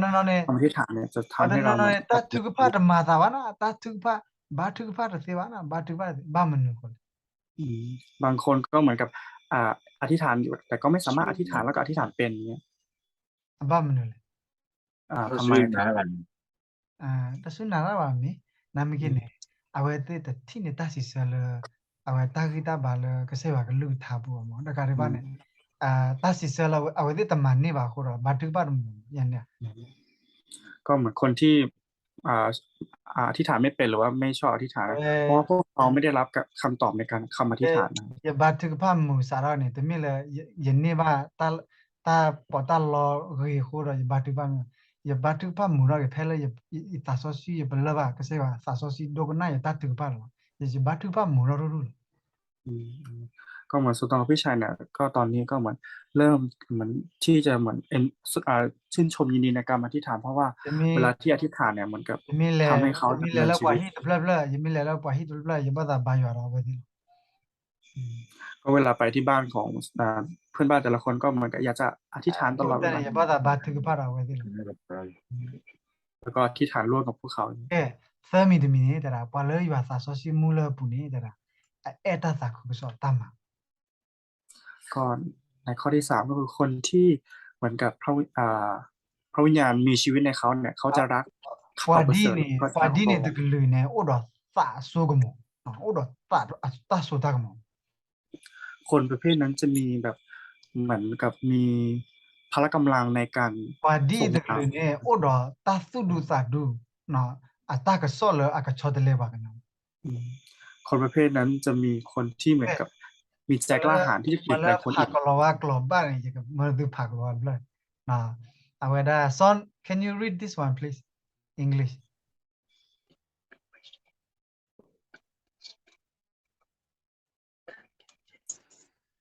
คำอธิษฐานเนี่ยจะทำให้เรา တၢ်ထုကဖၣ်တမၤသးဘၣ်နီၤ တၢ်ထုကဖၣ် ဘါထုကဖၣ်တသ့ဘၣ်နီၤ ဘါထုကဖၣ်တသ့ ဘၣ်မနုၤဃိလဲၣ် บางคนก็เหมือนกับอ่าอธิษฐานอยู่แต่ก็ไม่สามารถอธิษฐานแล้วก็อธิษฐานเป็นอย่างเงี้ย ဘၣ်မနုၤလဲၣ် อ่าทำไม တၢ်စူၢ်နာ်တၢ်ဘၣ်မ့ၢ် နမ့ၢ်က့ၤန့ၣ် အဝဲသ့ၣ်တထံၣ်န့ၢ် တၢ်စံးဆၢလၢ အဝဲတၢ်ဂံၢ်တၢ်ဘါလၢကစၢ်ယွၤကလုၢ်ကထါပူၤအမး တကးဒံးဘၣ်န့ၣ် တၢ်စံးဆၢလၢအဝဲသ့ၣ်တမၤန့ၢ်ဘၣ်အဃိဒီး ဘါထုကဖၣ်တမုာ်ယၤန့ၣ် ก็เหมือนคนที่ อ่าอ่าอธิษฐานไม่เป็นหรือว่าไม่ชอบอธิษฐานนะ เพราะว่าพวกเขาไม่ได้รับคำตอบในการคำอธิษฐานนะ ယဘါထုကဖၣ်မုာ်စးထီၣ်န့ၣ် တမ့ၢ်လၢ ယန့ၢ်ဘၣ် တၢ်ပီးတၢ်လီဂ့ၤအဃိဒီး ယဘါထုကဖၣ်မုာ် ယဘါထုကဖၣ်မုာ်ထီၣ်က့ၤ ဖဲလၢယသးစီဆှံ ယပလၢၢ်ဘၣ်ကစၢ်ယွၤသးစီဆှံ ဒိကနၣ်ယတၢ်ထုကဖၣ်လီၤ ယဘါထုကဖၣ်မုာ်ထီၣ်ထူၣ်ထူၣ်လီၤ. ก็เหมือนส่วนตัวของพี่ชัยเนี่ย ก็ตอนนี้ก็เหมือนเริ่มเหมือนที่จะเหมือนเอ็นอ่าชื่นชมยินดีในการอธิษฐาน เพราะว่าเวลาที่อธิษฐานเนี่ยเหมือนกับทำให้เขาดำเนินชีวิต ယမ့ၢ်လဲၤလၢပှၤဟံၣ်တဖျၢၣ်ဖျၢၣ် ယမ့ၢ်လဲၤလၢပှၤဟံၣ်တဖျၢၣ်ဖျၢၣ် ယဘၣ်သးဘါယွၤဒီးအဝဲသ့ၣ်လီၤ. ก็เวลาไปที่บ้านของ อ่าเพื่อนบ้านแต่ละคนก็เหมือนกับอยากจะอธิษฐานตลอดเวลา ယဘၣ်သးဘါထုကဖၣ်ဒီးအဝဲသ့ၣ်လီၤ. แล้วก็อธิษฐานร่วมกับพวกเขา ကဲ သၢမံၤတမံၤန့ၣ် တဲဒၣ် ပှၤလၢယွၤသးစီဆှံမူလၢအပူၤန့ၣ် တဲဒၣ် အအဲၣ်တၢ်သးခုကစီၣ်တၢ်မၤ ก็ในข้อที่สามก็คือคนที่เหมือนกับพระวิอ่าพระวิญญาณมีชีวิตในเขาเนี่ย เขาจะรักข่าวประเสริฐ ပှၤဒ်န့ၣ် ပှၤဒ်န့ၣ်တကလုာ်န့ၣ် အိၣ်ဒီးသးအစိကမီၤ, အိၣ်ဒီးတၢ်စိတၢ်ကမီၤ คนประเภทนั้นจะมีแบบเหมือนกับมี พละกำลังในการ ပှၤဒ်အံၤတကလုာ်န့ၣ် အိၣ်ဒီးတၢ်သူၣ်ဒူသးဒူ အတၢ်ကစီၣ်လၢအကဆီတလဲပှၤကညီ คนประเภทนั้นจะมีคนที่เหมือนกับมีใจกล้าหาญที่จะเปลี่ยนแปลงคนอื่น ဖးကလီၤဝါကျိာ်ဘၣ်န့ၣ် ယကမၢသုဖးကလီၤဝါတဖျၢၣ် အဝဲဒၣ် Son, can you read this one please? English.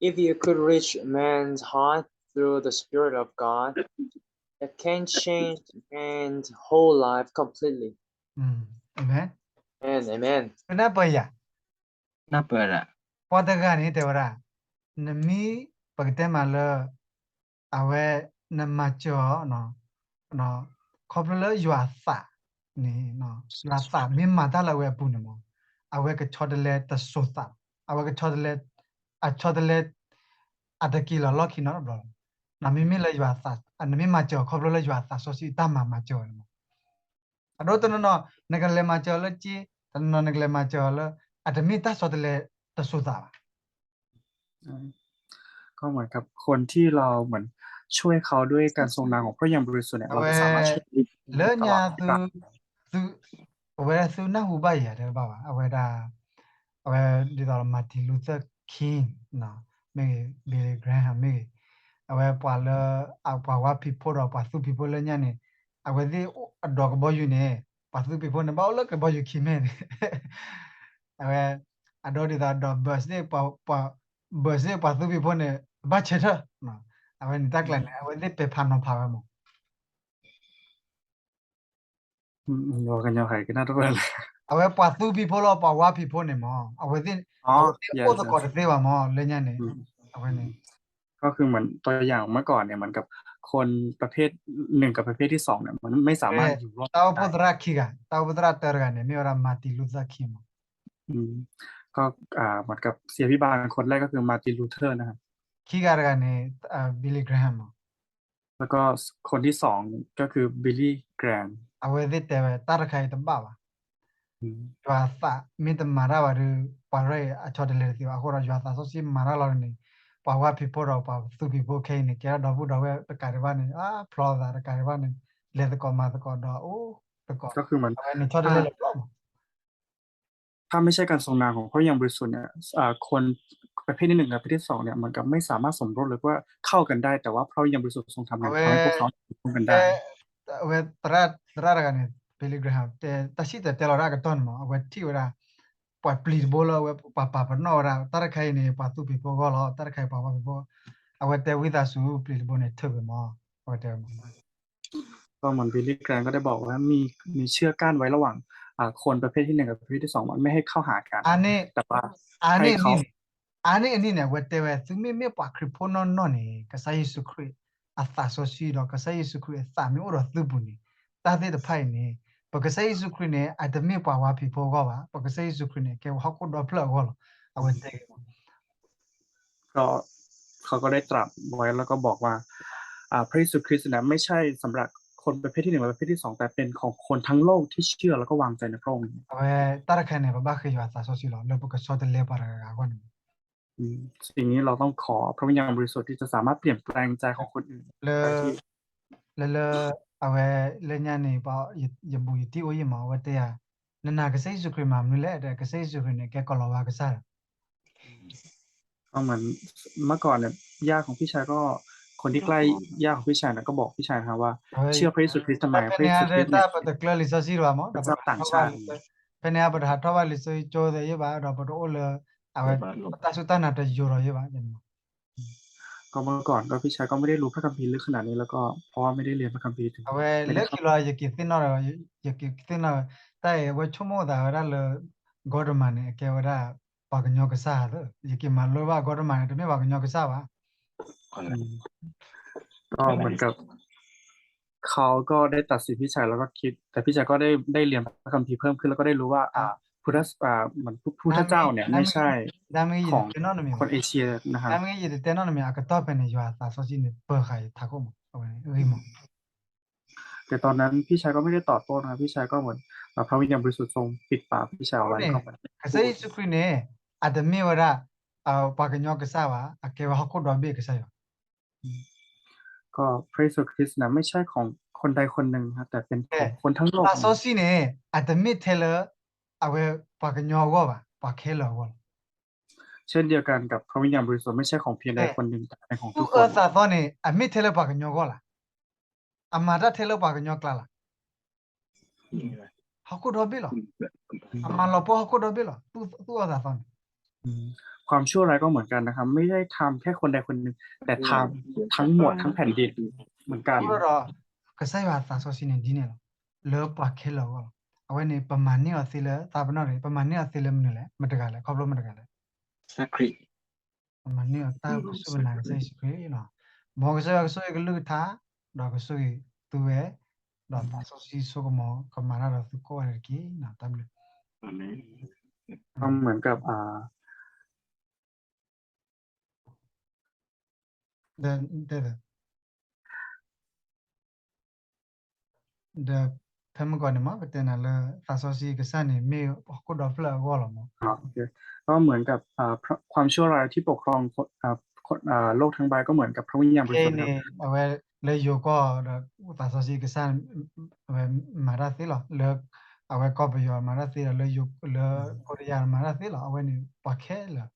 If you could reach man's heart through the Spirit of God, it can change man's whole life completely. Amen. Amen. Amen. နၢ်ပၢၢ်ယၤ, နၢ်ပၢၢ်ဒၣ်, ပှၤတဂၤန့ၣ်တဲဝဲဒၣ်, နမ့ၢ်ပကတဲမးလၢ အဝဲ နမၤစၢၤအီၤ ခီဖျိလၢယွၤအသးန့ၣ် ယွၤအသးမ့ၢ်မၤတၢ်လၢအဝဲအပူၤန့ၣ်မး အဝဲကဆီတလဲတစိၤသး, အဝဲကဆီတလဲ အဆီတလဲ အတက့ၤလီၤလီၢ်ခံနီတဘျီလီၤ. နမ့မ့ၢ်လၢယွၤအသး နမ့ၢ်မၤစၢၤအီၤခီဖျိလၢယွၤအသးစီဆှံအတၢ်မၤမၤစၢၤအီၤန့ၣ်မး အဒိတနီၤနီၤ နကလဲၤမၤစၢၤအီၤလၢက့, တနီၤနီၤနကလဲၤမၤစၢၤအီၤလၢ အတမ့ၢ်တၢ်ဆီတလဲတစိၤသးဘၣ် ก็เหมือนกับคนที่เราเหมือนช่วยเขาด้วยการทรงนามของพระวิญญาณบริสุทธิ์เนี่ย เราก็สามารถช่วย လၢညါသု သု အဝဲသုနၢ်ဟူဘၣ်ယၤတဲဘၣ်ဘၣ် အဝဲဒၣ် အဝဲဒ်သိး Martin Luther King မ့ၢ်ဂ့ၤ Billy Graham မ့ၢ်ဂ့ၤ အဝဲပှၤလၢ အပှၤဝါဖံးဖိဒီးပှၤသူဖံးဖိလၢညါန့ၣ် အဝဲသ့ၣ်အဒိးကဘီယူၤန့ၣ် ပှၤသူဖံးဖိန့ၣ် ဘၣ်အိၣ်လၢကဘီယူၤခံမဲာ်န့ၣ် အဝဲ အဒိဒ်သိးဒီး bus သ့ၣ် bus သ့ၣ်ပှၤသူဖံးဖိန့ၣ် ဘၣ်ဆဲးထၢၣ် အဝဲန့ၣ်တၢ်ကျါန့ၣ် အဝဲသ့ၣ်ပဲာ်ဖးနီၤဖးဝဲမး ကညီဟဲကနၣ်တဝဲလၢ အဝဲပှၤသူဖံးဖိလီၤ ပှၤဝါဖံးဖိန့ၣ်မး အဝဲသ့ၣ် အဝဲသ့ၣ်အိၣ်သကိးတသ့ဘၣ်မး လၢညါန့ၣ် အဝဲန့ၣ် ก็คือเหมือนตัวอย่างเมื่อก่อนเนี่ยเหมือนกับคนประเภทหนึ่งกับประเภทที่สองเนี่ยมันไม่สามารถอยู่ร่วมกันได้ တၢ်အိၣ်ဖှိၣ်သရၣ်ခံဂၤ တၢ်အိၣ်ဖှိၣ်သရၣ်တၢတဂၤန့ၣ် မ့ၢ်ဝဲဒၣ် Martin Luther King မး ก็เหมือนกับศิษยาภิบาลคนแรกก็คือ Martin Luther นะครับ ခံဂၤတဂၤန့ၣ် Billy Graham မး แล้วก็คนที่สองก็คือ Billy Graham အဝဲသ့ၣ်တဲဝဲ တၢ်တခါအံၤတဘၣ်ဘၣ် ယွၤအသးမ့ၢ်တမၤတၢ်ဘၣ်ဒီး ပှၤရဲၣ်အံၤအဆီတလဲတသ့ဘၣ် အဃိဒီးယွၤအသးစီဆှံမၤတၢ်လီၤန့ၣ် ပှၤဝါဖံးဖိဒီးပှၤသူဖံးဖိခဲအံၤန့ၣ် ကဲထီၣ်ဒီပုၢ်ဒီဝဲၢ်တကးဒံးဘၣ်န့ၣ် ဖျီသးတကးဒံးဘၣ်န့ၣ် လဲၤသကိးမၤသကိးဒီးအိၣ်သကိး အဝဲန့ၣ်ဆီတလဲလၢပျီမး ถ้าไม่ใช่การทรงนามของพระวิญญาณบริสุทธิ์เนี่ยอ่าคนประเภทที่หนึ่งกับประเภทที่สองเนี่ยเหมือนกับไม่สามารถสมรสหรือว่าเข้ากันได้แต่ว่าพระวิญญาณบริสุทธิ์ทรงทำงานทำให้พวกเขาร่วมกันได้ အဝဲသရၣ်တဂၤန့ၣ် Billy Graham တဲတၢ်စံၣ်တဲၤတဲလီၤဒၣ်အကတီၢ်န့ၣ်မး အဝဲထံၣ်ဝဲဒၣ် ပှၤပျံၤတဘိလၢအဝဲပှၤပာ်ပနီၣ်ဝဲဒၣ် တၢ်တခါအံၤန့ၣ် ပှၤသူဖံးဖိအဂီၢ်လီၤ တၢ်တခါအံၤပှၤဝါဖံးဖိ အဝဲတဲဝံသးစူၤ ပျံၤတဘိန့ၣ် ထုးကွံာ်မး အဝဲတဲဝဲမး ก็เหมือน Billy Graham ก็ได้บอกว่ามีมีเชือกกั้นไว้ระหว่างอ่าคนประเภทที่หนึ่งกับประเภทที่สองมันไม่ให้เข้าหากัน အါန့ၢ် แต่ว่า အါန့ၢ် ให้ အါ เขา န့ၢ် အါန့ၢ်အန့ၣ်န့ၣ် အဝဲတဲဝဲ သုမ့မ့ၢ်ပှၤခရံာ်ဖိနီၢ်နီၢ်န့ၣ် ကစၢ်ယ့ၣ်ၡူးခရံာ်အသးစီဆှံဒီး ကစၢ်ယ့ၣ်ၡူးခရံာ်အသးမ့ၢ်အိၣ်ဒီးသုပူၤန့ၣ် တၢ်သ့ၣ်တဖၣ်အံၤန့ၣ် ပကစၢ်ယ့ၣ်ၡူးခရံာ်န့ၣ် အတမ့ၢ်ပှၤဝါဖံးဖိအဂီၢ်ဘၣ် ပကစၢ်ယ့ၣ်ၡူးခရံာ်န့ၣ် ကဲဝဲဟီၣ်ခိၣ်ဒီဖျၢၣ်အဂီၢ်လီၤ အဝဲတဲ ก็เขาก็ได้ตรัสไว้แล้วก็บอกว่าอ่าพระเยซูคริสต์นะไม่ใช่สำหรับคนประเภทที่หนึ่งและประเภทที่สองแต่เป็นของคนทั้งโลกที่เชื่อแล้วก็วางใจในพระองค์ အဝဲတၢ်တခါန့ၣ် ပဘၣ်ဃ့ယွၤသးစီဆှံလီၤ လၢပကဆီတလဲပှၤတဂၤဂၤအဂီၢ်န့ၣ် อืมสิ่งนี้เราต้องขอพระวิญญาณบริสุทธิ์ที่จะสามารถเปลี่ยนแปลงใจของคนอื่น လၢ လၢ လၢ အဝဲလၢညါန့ၣ် ယဘူးယတံၢ်အိၣ်ယံၤမး အဝဲတဲယၤ နနာ်ကစၢ်ယ့ၣ်ၡူးခရံာ်မး မနုၤလဲၣ် ကစၢ်ယ့ၣ်ၡူးခရံာ်န့ၣ် ကဲကလီၤဝါကစၢ်ဒီး ก็เหมือนเมื่อก่อนเนี่ยย่าของพี่ชายก็คนที่ใกล้ย่าของพี่ชายนะก็บอกพี่ชายนะครับว่าเชื่อพระเยซูคริสต์ทำไมพระเยซูคริสต์เนี่ย ပတကျၢၤလံာ်စီဆှံဘၣ်မး พระเจ้าต่างชาติ ဒီးပတၢ် ဖဲန့ၣ် ပတဟးထီၣ်ဘၣ်လံာ်စီဆှံကၠိသ့ၣ်ယဲၢ်ဘၣ်, ဒီးပတအိၣ်လၢ အဝဲ ပတၢ်စူၢ်တၢ်နာ်တယိာ်ဒီးယဲၢ်ဘၣ်. ก็เมื่อก่อนก็พี่ชายก็ไม่ได้รู้พระคัมภีร์ลึกขนาดนี้ แล้วก็เพราะว่าไม่ได้เรียนพระคัมภีร์ถึง အဝဲလၢခံလီၤ ယက့ၤသ့ၣ်နီၣ်ဒီး ယက့ၤသ့ၣ်နီၣ် တၢ်အံၤ အဝဲဆိကမိၣ်သးဝဲဒၣ်လၢ ကီတမၤန့ၣ် အကဲဝဲဒၣ် ပှၤကညီကစၢ်ဧါသၢ, ယက့ၤမၤလိဘၣ်ကီတမၤန့ၣ် တမ့ၢ်ပှၤကညီကစၢ်ဘၣ်. ก็เหมือนกับเขาก็ได้ตัดสินพี่ชายแล้วก็คิด แต่พี่ชายก็ได้ได้เรียนพระคัมภีร์เพิ่มขึ้น แล้วก็ได้รู้ว่าอ่าพุทธอ่าเหมือนพุทธเจ้าเนี่ยไม่ใช่ของคนเอเชียนะครับ နမ့ၢ်ယတတဲနီၣ်နမံၤ အကတီၢ်ဖဲန့ၣ် ယွၤအသးစီဆှံန့ၣ် ပၢၤဃာ်ယထးခိၣ်မး အဝဲန့ၣ်ဂ့ၢ်မး แต่ตอนนั้นพี่ชายก็ไม่ได้ตอบโต้นะครับ พี่ชายก็เหมือนอ่าพระวิญญาณบริสุทธิ์ทรงปิดปากพี่ชายเอาไว้ก็เหมือน ကစၢ်ယ့ၣ်ၡူးခရံာ်န့ၣ် အတမ့ၢ်ဝဲဒၣ် ပှၤကညီကစၢ်ဘၣ်, အကဲဝဲဟီၣ်ခိၣ်ဒီဘ့ၣ်ကစၢ်ယွၤ ก็พระเยซูคริสต์นะไม่ใช่ของคนใดคนหนึ่งนะแต่เป็นของคนทั้งโลก သးစီဆှံန့ၣ် အတမ့ၢ်ထဲလၢ အဝဲပှၤကညီအဂီၢ်ဘၣ်, ပှၤခဲလၢာ်အဂီၢ်လီၤ. เช่นเดียวกันกับพระวิญญาณบริสุทธิ์ไม่ใช่ของเพียงใดคนหนึ่งแต่เป็นของทุกคน သူၣ်အၢသးသီန့ၣ် အမ့ၢ်ထဲလၢပှၤကညီအဂီၢ်လီၤ. အမၤတၢ်ထဲလၢပှၤကညီကျါလီၤ. ဟီၣ်ခိၣ်ဒီဘ့ၣ်လီၤ. အမၤလီၤပှီၢ်ဟီၣ်ခိၣ်ဒီဘ့ၣ်လီၤ. သူၣ်အၢသးသီန့ၣ် ความชั่วร้ายก็เหมือนกันนะครับ ไม่ได้ทำแค่คนใดคนหนึ่งแต่ทำทั้งหมดทั้งแผ่นดินเหมือนกัน ဒီး ကစၢ်ယွၤအသးစီဆှံန့ၣ်ဒ်န့ၣ်လီၤ. လၢပှၤခဲလၢာ်အဂီၢ်လီၤ. အဝဲန့ၣ် ပမၤန့ၢ်အီၤသ့လၢ သးပနီၣ်န့ၣ် ပမၤန့ၢ်အီၤသ့လၢမနုၤလဲၣ်, မတဂၤလဲၣ်, ခီဖျိမတဂၤလဲၣ် ပမၤန့ၢ်အီၤတၢ်ကစူၢ်ကနာ်ကစၢ်ယ့ၣ်ၡူးခရံာ်လီၤ. မ်ကစၢ်ယွၤကဆိၣ်ဂ့ၤကလုၢ်ကထါ, ဒီးကဆိၣ်ဂ့ၤသုဝဲ, ဒီးသးစီဆှံဆိကမိၣ် ကမၤတၢ်ဒီးသုကိးဂၤဒဲးတက့ၢ်. တၢ်ဘျုး ก็เหมือนกับอ่า ဒီး ဒီး ဒီး ဖဲမုၢ်ဂီၤန့ၣ်မ့ၢ် ပတဲနၤလၢ သးစီဆှံကစၢ်န့ၣ် မ့ၢ်ဟီၣ်ခိၣ်ဒီဖျၢၣ်အဂီၢ်လီၤမ့ၢ် ก็เหมือนกับอ่าพระความชั่วร้ายที่ปกครองคนอ่าคนอ่าโลกทั้งใบก็เหมือนกับพระวิญญาณบริสุทธิ์นะครับ န့ၣ် အဝဲလၢယိၤကီၢ် ဒီးသးစီဆှံကစၢ် အဝဲမၤတၢ်သ့လီၤ. လၢ အဝဲကီၢ်ပယီၤမၤတၢ်သ့ဒီး လၢယိၤ လၢကိရံယါမၤတၢ်သ့လီၤ. အဝဲန့ၣ် ပှၤခဲလၢာ်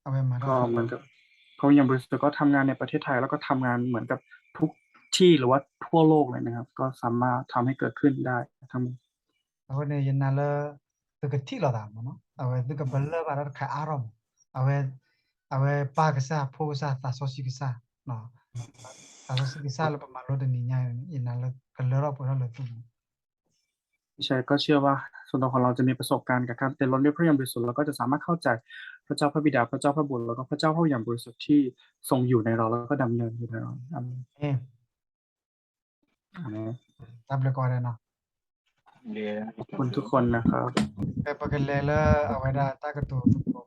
အဝဲမၤတၢ်သ့ ก็เหมือนกับพระวิญญาณบริสุทธิ์ก็ทำงานในประเทศไทย แล้วก็ทำงานเหมือนกับทุกที่หรือว่าทั่วโลกเลยนะครับ ก็สามารถทำให้เกิดขึ้นได้ทั้งหมด အဝဲန့ၣ် ယနာ်လၢ သုကထံၣ်လိာ်သးမ့ၢ်နီၤ အဝဲသုကပလၢၢ်ဘၣ်တၢ်တခါအါထီၣ်မး အဝဲ အဝဲပၢ်ကစၢ် ဖိကစၢ် သးစီဆှံကစၢ် သးစီဆှံကစၢ်လၢပမၤလိတနံၤညါအံၤ ယနာ်လၢကလၢထီၣ်ပှဲၤထီၣ်လၢသုပူၤ พี่ชายก็เชื่อว่าส่วนตัวของเราจะมีประสบการณ์กับการเต็มล้นด้วยพระวิญญาณบริสุทธิ์ แล้วก็จะสามารถเข้าใจพระเจ้าพระบิดา พระเจ้าพระบุตร แล้วก็พระเจ้าพระวิญญาณบริสุทธิ์ที่ทรงอยู่ในเรา แล้วก็ดำเนินอยู่ในเรา อาเมน อาเมน ตามเลยก็ได้เนาะ ขอบคุณทุกคนนะครับ ပကလဲၤလၢအဝဲဒၣ်တၢ်ကတိၤ